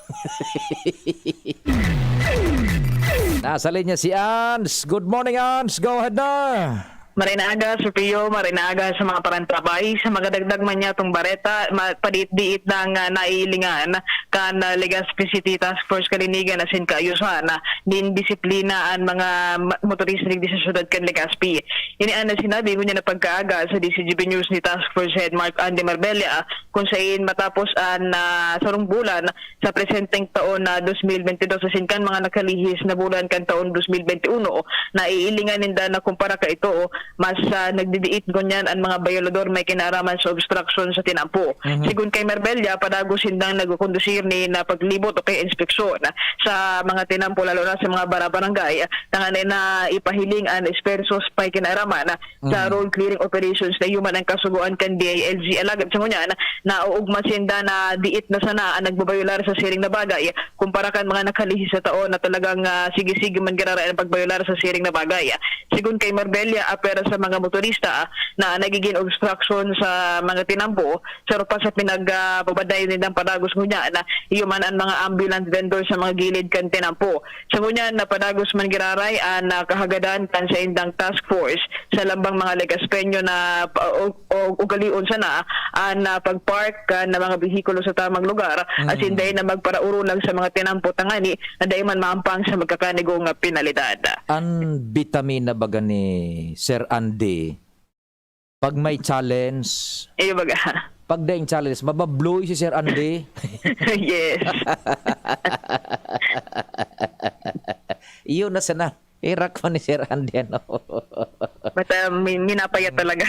Nasa linya si Ans. Good morning, Ans. Go ahead na. Maray na aga, Sir Pio, maray na aga sa mga parantabay. Sa mga dagdag man niya itong bareta, ma- padiit-diit na nga naiilingan kan ah, Legazpi City Task Force Kalinigan asin kaayusan na nin disiplina an mga ma- motorista digdi sa syudad kan Legazpi. Ini an sinabi ngunyan na pagkaaga sa D C G B News ni Task Force Head Mark Andy Marbella, kung sain matapos an ah, sarong bulan sa presenteng taon na dos mil bentidose asin kan mga nakalihis na bulan kan taon dos mil benteuno, naiilingan ninda na kumpara kaito, mas ah, nagdidiit ngunyan an mga bayolador may kinaaraman sa obstruction sa tinampo. Mhm. Sigon kay Marbella, padagos sindang nagkukondusir nin paglibot o kaya inspeksyon sa mga tinampo, lalo na sa mga barabarangay, tanganing na ipahiling an espertos may kinaaraman sa Mm. road clearing operations na iyo man ang kasugoan kan D I L G. Alagad sa ngunyan, nauugma sinda na diit na sana ang nagbabayolar sa siring na bagay kumpara kan mga nakalihis na taon na talagang ah, sige-sige man giraray ang pagbayolar sa siring na bagay. Sigon kay Marbella, apera sa mga motorista na nagiging obstruction sa mga tinampo, saro pa sa pinagbabaday nindang padagos ngunyan na iyo man ang mga ambulant vendor sa mga gilid kan tinampo. Sa ngunyan, napadagos man giraray an ah, kahagadan kan saindang task force sa lambang mga Legazpeño na pa- o, o ugalion sana an ah, pagpark kan mga behikulo sa tamang lugar, Mm. asin dai na magparauro lang sa mga tinampo tangani na dai man maampang sa magkakanigo nga penalidad. An bitamina baga ni Sir Andy, pag may challenge, Iyo baga. pag daing challenge, mababloy si Sir Andy. Yes. Iyon na sana. Irak pa ni Sir Andy, ano? Basta mi- minapayat talaga.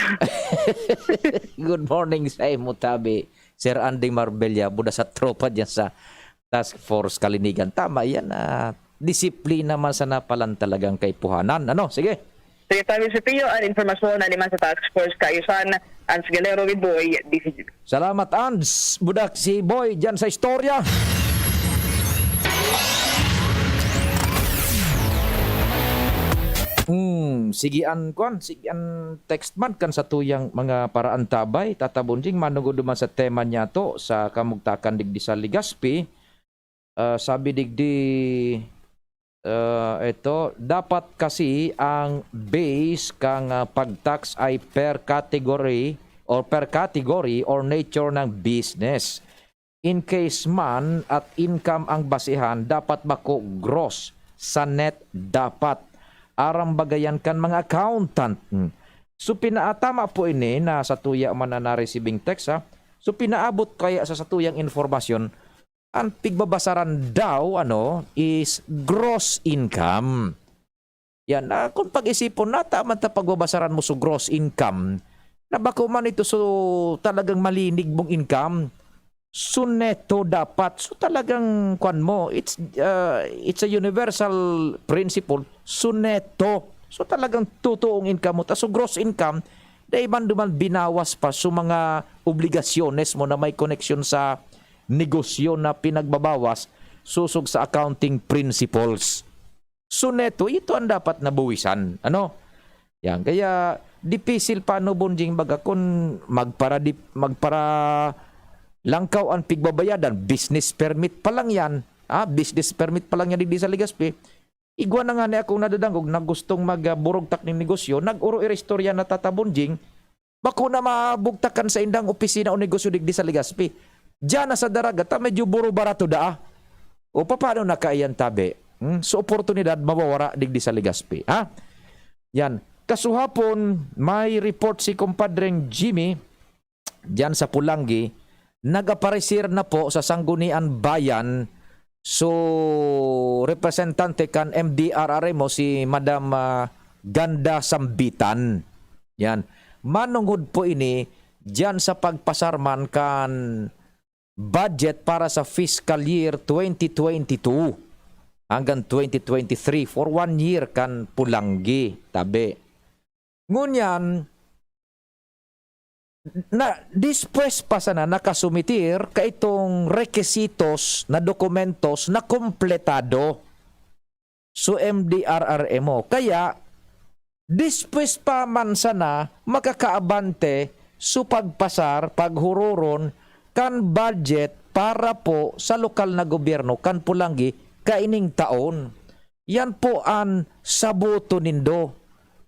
Good morning sa imo, tabi. Sir Andy Marbella, buda sa tropa diyan sa Task Force Kalinigan. Tama yan, ah, disiplina man sana palan talagang kaipuhanan. Ano? Sige. Sige, tabi si Pio, ang informasyon na liman sa Task Force Kaayusan, Ans Galero with Boy, D C G. Salamat, Ans. Budak si Boy dyan sa istorya. Hmm, sige an kwan, sige an text man kan sa tuyang mga paraantabay, Tata Bonjing, manungod duman sa tema niya to sa kamugtakan digdi sa Legazpi. Ah, sabi digdi, ah, ito, dapat kasi ang base kang ah, pag-tax ay per category or per category or nature ng business. In case man at income ang basehan, dapat bako gross, sa net dapat. Aram bagayan kan mga accountant. Hmm. So, pina-, tama po ini na sa tuya man na na-receiving text, ha? So, pinaabot kaya sa satuyang informasyon, ang pigbabasaran daw, ano, is gross income. Yan, ah, kung pag-isipon, nata man ta pagbabasaran mo sa gross income, na bako man ito so talagang malinig mong income. So neto dapat. So talagang kwan mo, it's, ah, it's a universal principle. So neto. So talagang totoong income mo. Ta, so gross income, dai man duman binawas pa so mga obligasyones mo na may koneksyon sa negosyo na pinagbabawas sosog sa accounting principles. So neto, ito ang dapat na buwisan. Ano? Yan. Kaya, dipisil pa, no, Bonjing, baga kun magpara-, magpara-, langkaw ang pigbabayadan, business permit pa lang yan. Ah, business permit pa lang yan digdi sa Legazpi. Igwa na nga ni akong nadadangog na gustong magburugtak ning negosyo, nag-oro iristorya na, Tata Bonjing, bako na mabugtakan sa indang opisina o negosyo digdi sa Legazpi. Diyan na sa Daraga, ta medyo buro-barato daa. O, papaano na kaiyan, tabi? Hmm? So, oportunidad mawawara digdi sa Legazpi, ha? Yan. Kasuhapon, may report si Kumpadreng Jimmy, diyan sa Pulanggi, nag-aparecer na po sa Sangguniang Bayan. So, representante kan M D R R M o si Madam, ah, Ganda Sambitan. Yan. Manungod po ini diyan sa pagpasar man kan budget para sa fiscal year twenty twenty-two hanggang twenty twenty-three, for one year kan Pulanggi, tabi. Ngunyan, na, despues pa sana nakasumitir kaitong requisitos na dokumentos na kompletado. So, M D R R M O. Kaya, despues pa man sana makakaabante so pagpasar, paghuroron kan budget para po sa lokal na gobyerno kan Pulanggi kaining taon. Yan po an saboto nindo.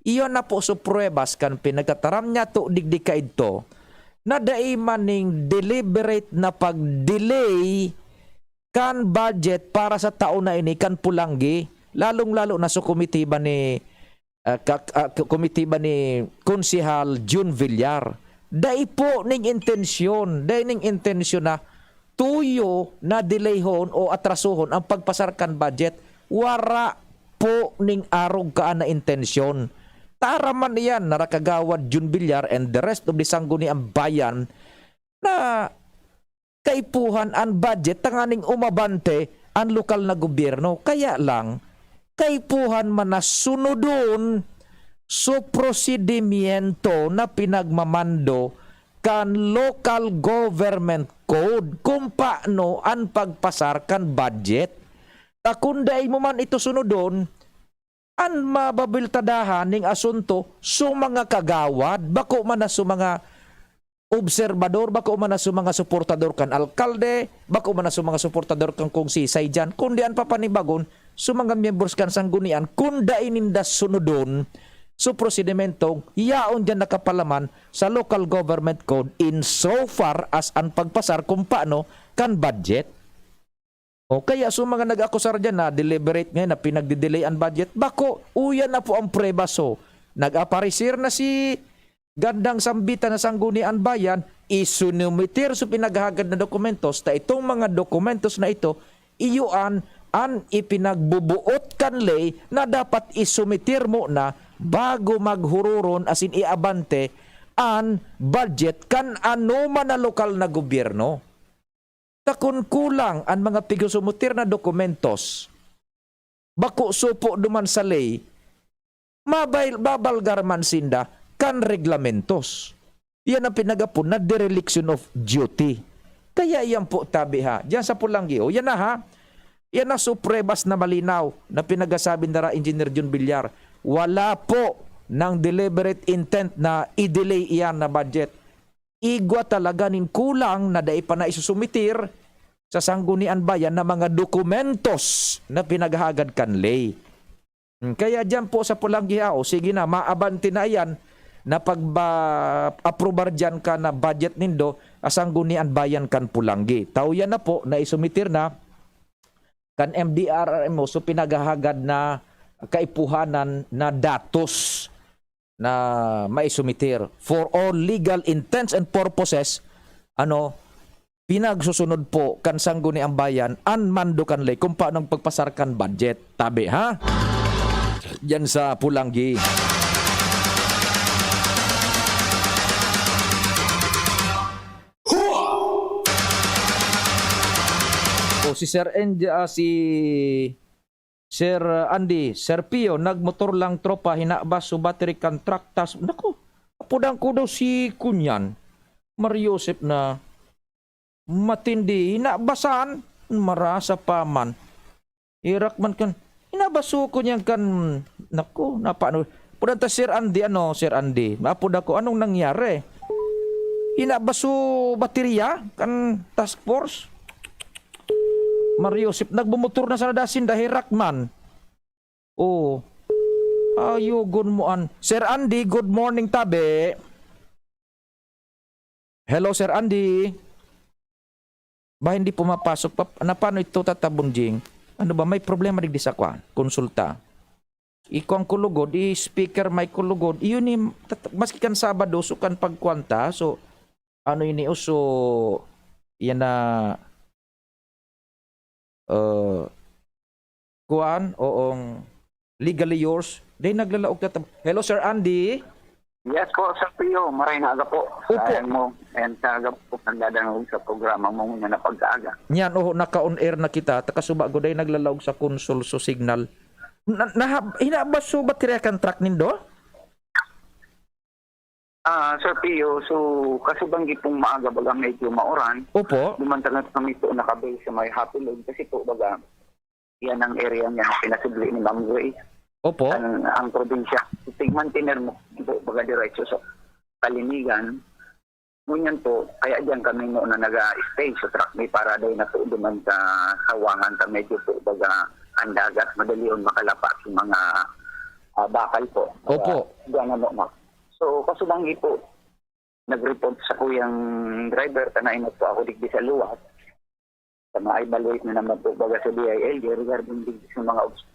Iyo na po su pruebas kan pinagtataram niya to digdi kaidto, na dai man ning deliberate na pag-delay kan budget para sa taon na ini kan Pulanggi, lalong-lalo na sa komitiba ni, ah, ka-, ah, komitiba ni Konsehal Jun Villar. Dai po ning intensyon, dai ning intensyon na tuyo na delayhon o atrasohon ang pagpasar kan budget. Wara po ning arog kaan na intensyon. Taraman iyan na Kagawad Jun Villar and the rest of the Sangguniang Bayan na kaipuhan an budget tanganing umabante an lokal na gobyerno. Kaya lang, kaipuhan man na sunodon so prosedimyento na pinagmamando kan Local Government Code kung paano an pagpasar kan budget. Ta kun dai mo man ito sunodon, an mababiltadahan ning asunto so mga kagawad, bako man na so mga obserbador, bako man na so mga suportador kan alkalde, bako man na so mga suportador kan konsehal diyan, kundi an papanibagon so mga miyembros kan sanggunian, kun dai ninda sunodon so prosedimento yaon diyan nakapalaman sa Local Government Code in so far as an pagpasar kung paano kan budget. O kaya so mga nag-akusar diyan na deliberate ngayon na pinagdi-delay an budget, bako, uyan na po ang prueba. So, nag-aparecer na si gandang sambitan na Sanggunian Bayan, isunumitir so pinaghahagad na dokumentos, ta itong mga dokumentos na ito, iyo an, an ipinagbubuot kan ley na dapat isumitir muna bago maghururon asin iabante an budget kan anoman na lokal na gobyerno. Ta kun kulang an mga pigsusumitir na dokumentos, bako supo duman sa ley, mabayl-, babalgar man sinda kan reglamentos. Yan ang pinagapon na dereliction of duty. Kaya yan po, tabi ha, diyan sa Pulanggi, o, yan na ha, yan na so pruebas na malinaw na pinagasabi nara Engineer Jun Villar. Wala po ng deliberate intent na i-delay iyan na budget. Igwa talaga nin kulang na dai pa naisusumitir sa Sanggunian Bayan na mga dokumentos na pinaghahagad kan ley. Hmm, kaya diyan po sa Pulanggi ha, o sige na, maabante na iyan na pagba-, aprobar diyan ka na budget nindo, sa Sanggunian Bayan kan Pulanggi. Tao yan na po, naisumitir na kan M D R R M O, so pinaghahagad na kaipuhanan na datos na maisumitir. For all legal intents and purposes, ano, pinagsusunod po kan Sangguniang Bayan an mando kan ley kung paano ang pagpasar kan budget. Tabi, ha? Diyan sa Pulanggi. O si Sir Andy, ah, si Sir Andy, Sir Pio, nagmotor lang tropa, hinabas so battery kan truck, tas, naku, apodan ko daw si Kunyan, Mario Joseph na matindi, hinabasan, marasa pa man. Irak man kan, hinabas so Kunyan kan, naku, napaano, apodan ta Sir Andy, ano, Sir Andy, apodan ko, anong nangyari? Hinabas so baterya kan task force? Mario Joseph, nagbumotor na sana dasin dahil Rockman. Oo. Ayugon mo an-, Sir Andy, good morning, tabi. Hello, Sir Andy. Ba, hindi pumapasok? Pa-, na, paano ito, Tata Bonjing? Ano ba, may problema digdi sa kwan? Konsulta. Ikuan ko lugod, i-speaker mic ko lugod. Iyon ni, tat-, maski kan Sabado, so kan pagkwanta, so, ano ini, uso, yan na, uh, kuan, oong, legally yours. Dahil naglalaog tatab-, Hello, Sir Andy? Yes po, Sir Pio. Maray na aga po. Opo. Sa mo, and sa aga po, nagdadangog sa programa mo na napagkaaga. Niyan, oho, naka-on air na kita. Takasuba ko, dahil naglalaog sa console, so signal. Na, nahab-, hinabas so baterya kan truck nindo? Ah, Sir Pio, so, kasubanggi pong maaga, baga medyo mauran. Opo. Duman ta kami po nakabase sa may Happy Load kasi po, baga, yan ang area niya na pinasubli ni Ma'am Grace. Opo. Ang, ang probinsya, tigman tiner mo po, baga diretso sa Kalinigan. Ngunyan po, kaya diyan kami noon na naga-stay sa truck ni para dahil na po duman sa sawangan sa medyo po, baga, ang dagat, madali yun makalapa sa mga, ah, bakal po. Mga Opo. Diyan na mo, Mac. So, kasubanggi po, nag-report sa kuyang driver, kanainot po ako digdi sa luwas. Sa mga evaluate na naman po, baga sa D I L G, regarding digdi sa mga obst-,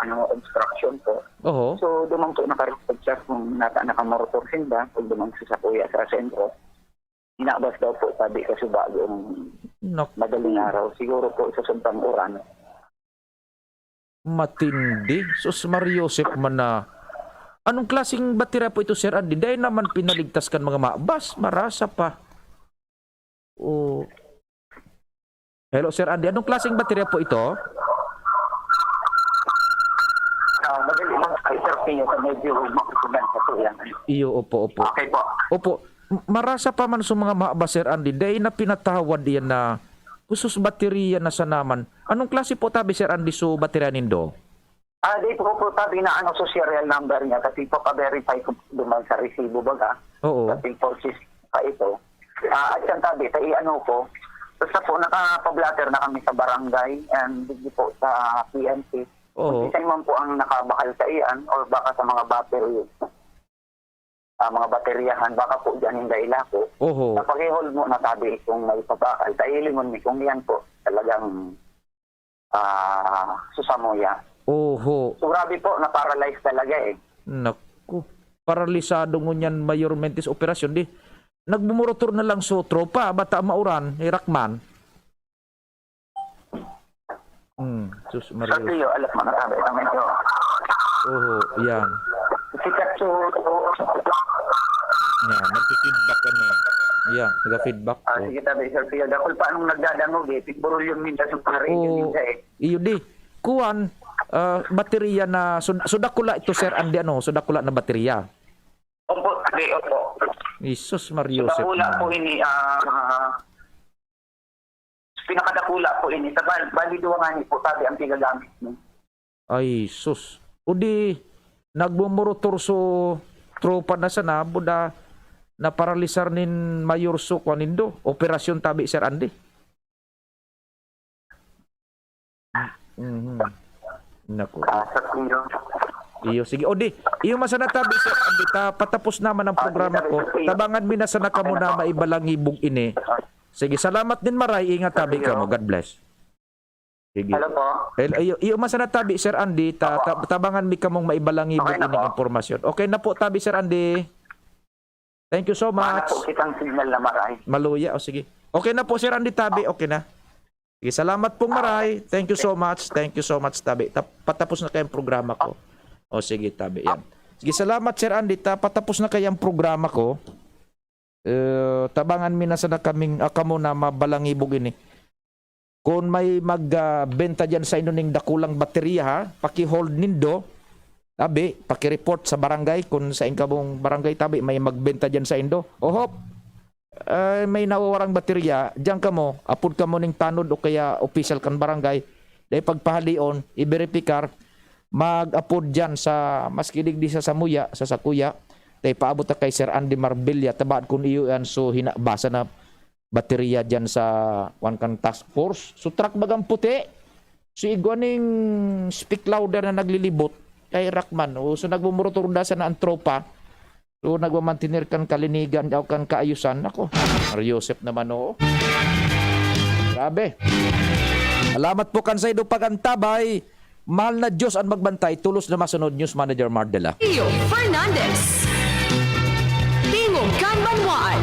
ano, obstruction po. Oho. So, duman po nakareport siya kung nata nakamorotor sinda, kung duman sa sakuya sa sentro. Inabas daw po, sabi, kasuba yung Nak- madaling araw. Siguro po sa sobrang uran. Matindi. Sus, Mariosep man na. Anong klaseng baterya po ito, Sir Andy? Dahil naman pinaligtas kan mga mabas, marasa pa. Oh. Hello, Sir Andy. Anong klaseng baterya po ito? Ah, madali lang, ay, sir, tingin ko medyo makukunan sa tuyan. Iyo, opo, opo. Okay po. Opo. M-, marasa pa man sa mga mabas, Sir Andy. Dahil na pinatawad yan na kusus baterya na sa naman. Anong klase po tabi, Sir Andy, so baterya nindo? Ah, di po po tabi na ano, so serial number niya kasi po pa-verify ko duman sa resibo baga. Oo. Sa purchase pa ito. Ah, at siyang tabi, ta i-ano ko, basta po nakapablatter na kami sa barangay and digdi po sa P N C. Oo. Kung sino man po ang nakabakal sa iyan or baka sa mga battery, ah, mga bateryahan, baka po dyan yung daila po. Oho. Sa pag-hold mo na tabi kung may pabakal, sa ilingon mi kung yan po talagang, ah, susamuya. Oho. So, grabe po, na-paralyze talaga eh. Naku. Paralisado ngunyan mayormente sa operasyon. Di, nagmumorotor na lang so tropa, bata mauran, hirakman. Hmm, sus, Maria. Sa tiyo, alam mo, natabi na medyo Oho, yan. Sikat so, Yan, nagfi-feedback ano. Yan, nagfi-feedback. Ah, Oh. sige, tabi, Sir Pio. Dakul pa anong nagdadangog eh. Pigburol yung minda sa mga radio Oo, minda eh. Iyo di. Kuwan, ah, baterya na, so, so dakula ito, Sir Andy, ano? So dakula na baterya. Opo, tabi, opo. Jesus, Mario, So, dakula po ini, ah, ah, pinakadakula po ini. Sa bal-, bali, duwa nga ni po, tabi, ang pigagamit mo. Ay, sus. O di, nagmumorotor so tropa na sana, buda, naparalisar nin mayor so, kwan nindo, operasyon tabi, Sir Andy. Mhm. Naku. Ah, sa tingin. Iyo, sige. O di, iyo man sana tabi, Sir Andy, ta, patapos naman ang Ah, programa sige, ko. sige. Tabangan mi na sana kamo Okay na na po. maibalangibog ini. Sige, salamat din, Maray. Ingat tabi Sige, kamo. oh. God bless. Sige. Hello po. Hello, iyo, iyo man sana tabi, Sir Andy, ta-, Opo. ta-, tabangan mi kamong maibalangibog Okay na ining po. impormasyon. Okay na po, tabi, Sir Andy. Thank you so Wala much. po kitang signal na maray. Maluya, o sige. Okay na po, Sir Andy, tabi, okay na. Sige, salamat pong maray. Thank you so much. Thank you so much, tabi. Tap-, patapos na kayong programa ko. O sige, tabi, yan. Sige, salamat, Sir Andy. Ta-, patapos na kayang programa ko. Eh, tabangan mi na sana kaming, ah, kamo na mabalangibog ini. Kun may mag, ah, benta diyan saindo ning dakulang baterya, ha, paki-hold nindo. Tabi, paki-report sa barangay kun sain kamong barangay, tabi, may magbenta diyan saindo. O, hop, eh, may nawawarang baterya, diyan kamo, apod kamo ning tanod o kaya opisyal kan barangay. Dai pagpahalion, iberipikar, mag-apod diyan sa, maski digdi sa samuya, sa sakuya, ta ipaabot ta kay Sir Andy Marbella, ta baad kun iyo yan, so, hina-, basa na baterya diyan sa, kwan kan task force. So, truck bagang puti. So, igwa ning speak louder na naglilibot kay Rockman. O, so, nagmumorotor da sana ang tropa. So, nagmamantener kan kalinigan o kan kaayusan. Ako, Mario Joseph naman, oo. Grabe. Salamat po kan saindo pag-antabay. Mahal na Diyos ang magbantay. Tulos na masunod, News Manager Mardela. Rio Fernandez. Tingog kan Banwaan.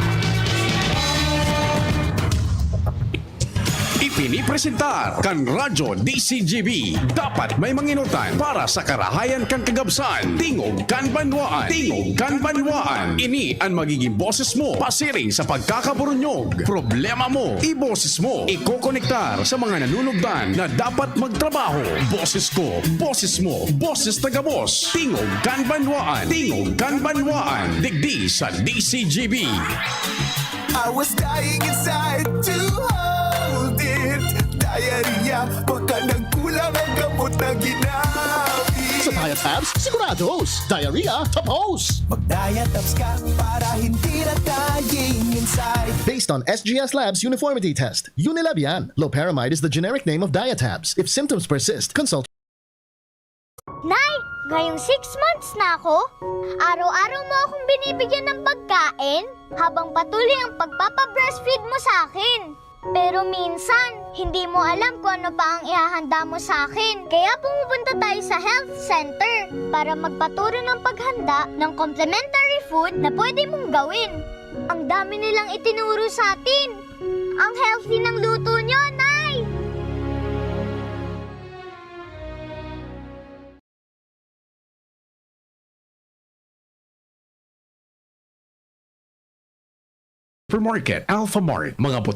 Ipinipresentar kan Radyo D C G B. Dapat may manginutan para sa karahayan kan kagabsan. Tingog kan Banwaan. Tingog kan Banwaan. Ini an magiging boses mo pasiring sa pagkakaburunyog. Problema mo, iboses mo. Ikokonektar sa mga nanunugdan na dapat magtrabaho. Boses ko, boses mo, boses tagabos. Tingog kan Banwaan. Tingog kan Banwaan. Digdi sa D C G B. I was dying inside to hold it. Diarrhea, baka nagkulang ang gamot na ginamit. Sa Diatabs, sigurados. Diarrhea, tapos. Mag-Diatabs ka para hindi na dying inside. Based on S G S Labs uniformity test. Unilab yan. Loperamide is the generic name of Diatabs. If symptoms persist, consult Nay, Ngayong six months na ako, araw-araw mo akong binibigyan ng pagkain habang patuloy ang pagpapa-breastfeed mo sa akin. Pero minsan, hindi mo alam kung ano pa ang ihahanda mo sa akin. Kaya pumupunta tayo sa health center para magpaturo ng paghanda ng complementary food na pwede mong gawin. Ang dami nilang itinuro sa atin. Ang healthy ng luto nyo, Nay! Supermarket, Alpha Mart, mga buti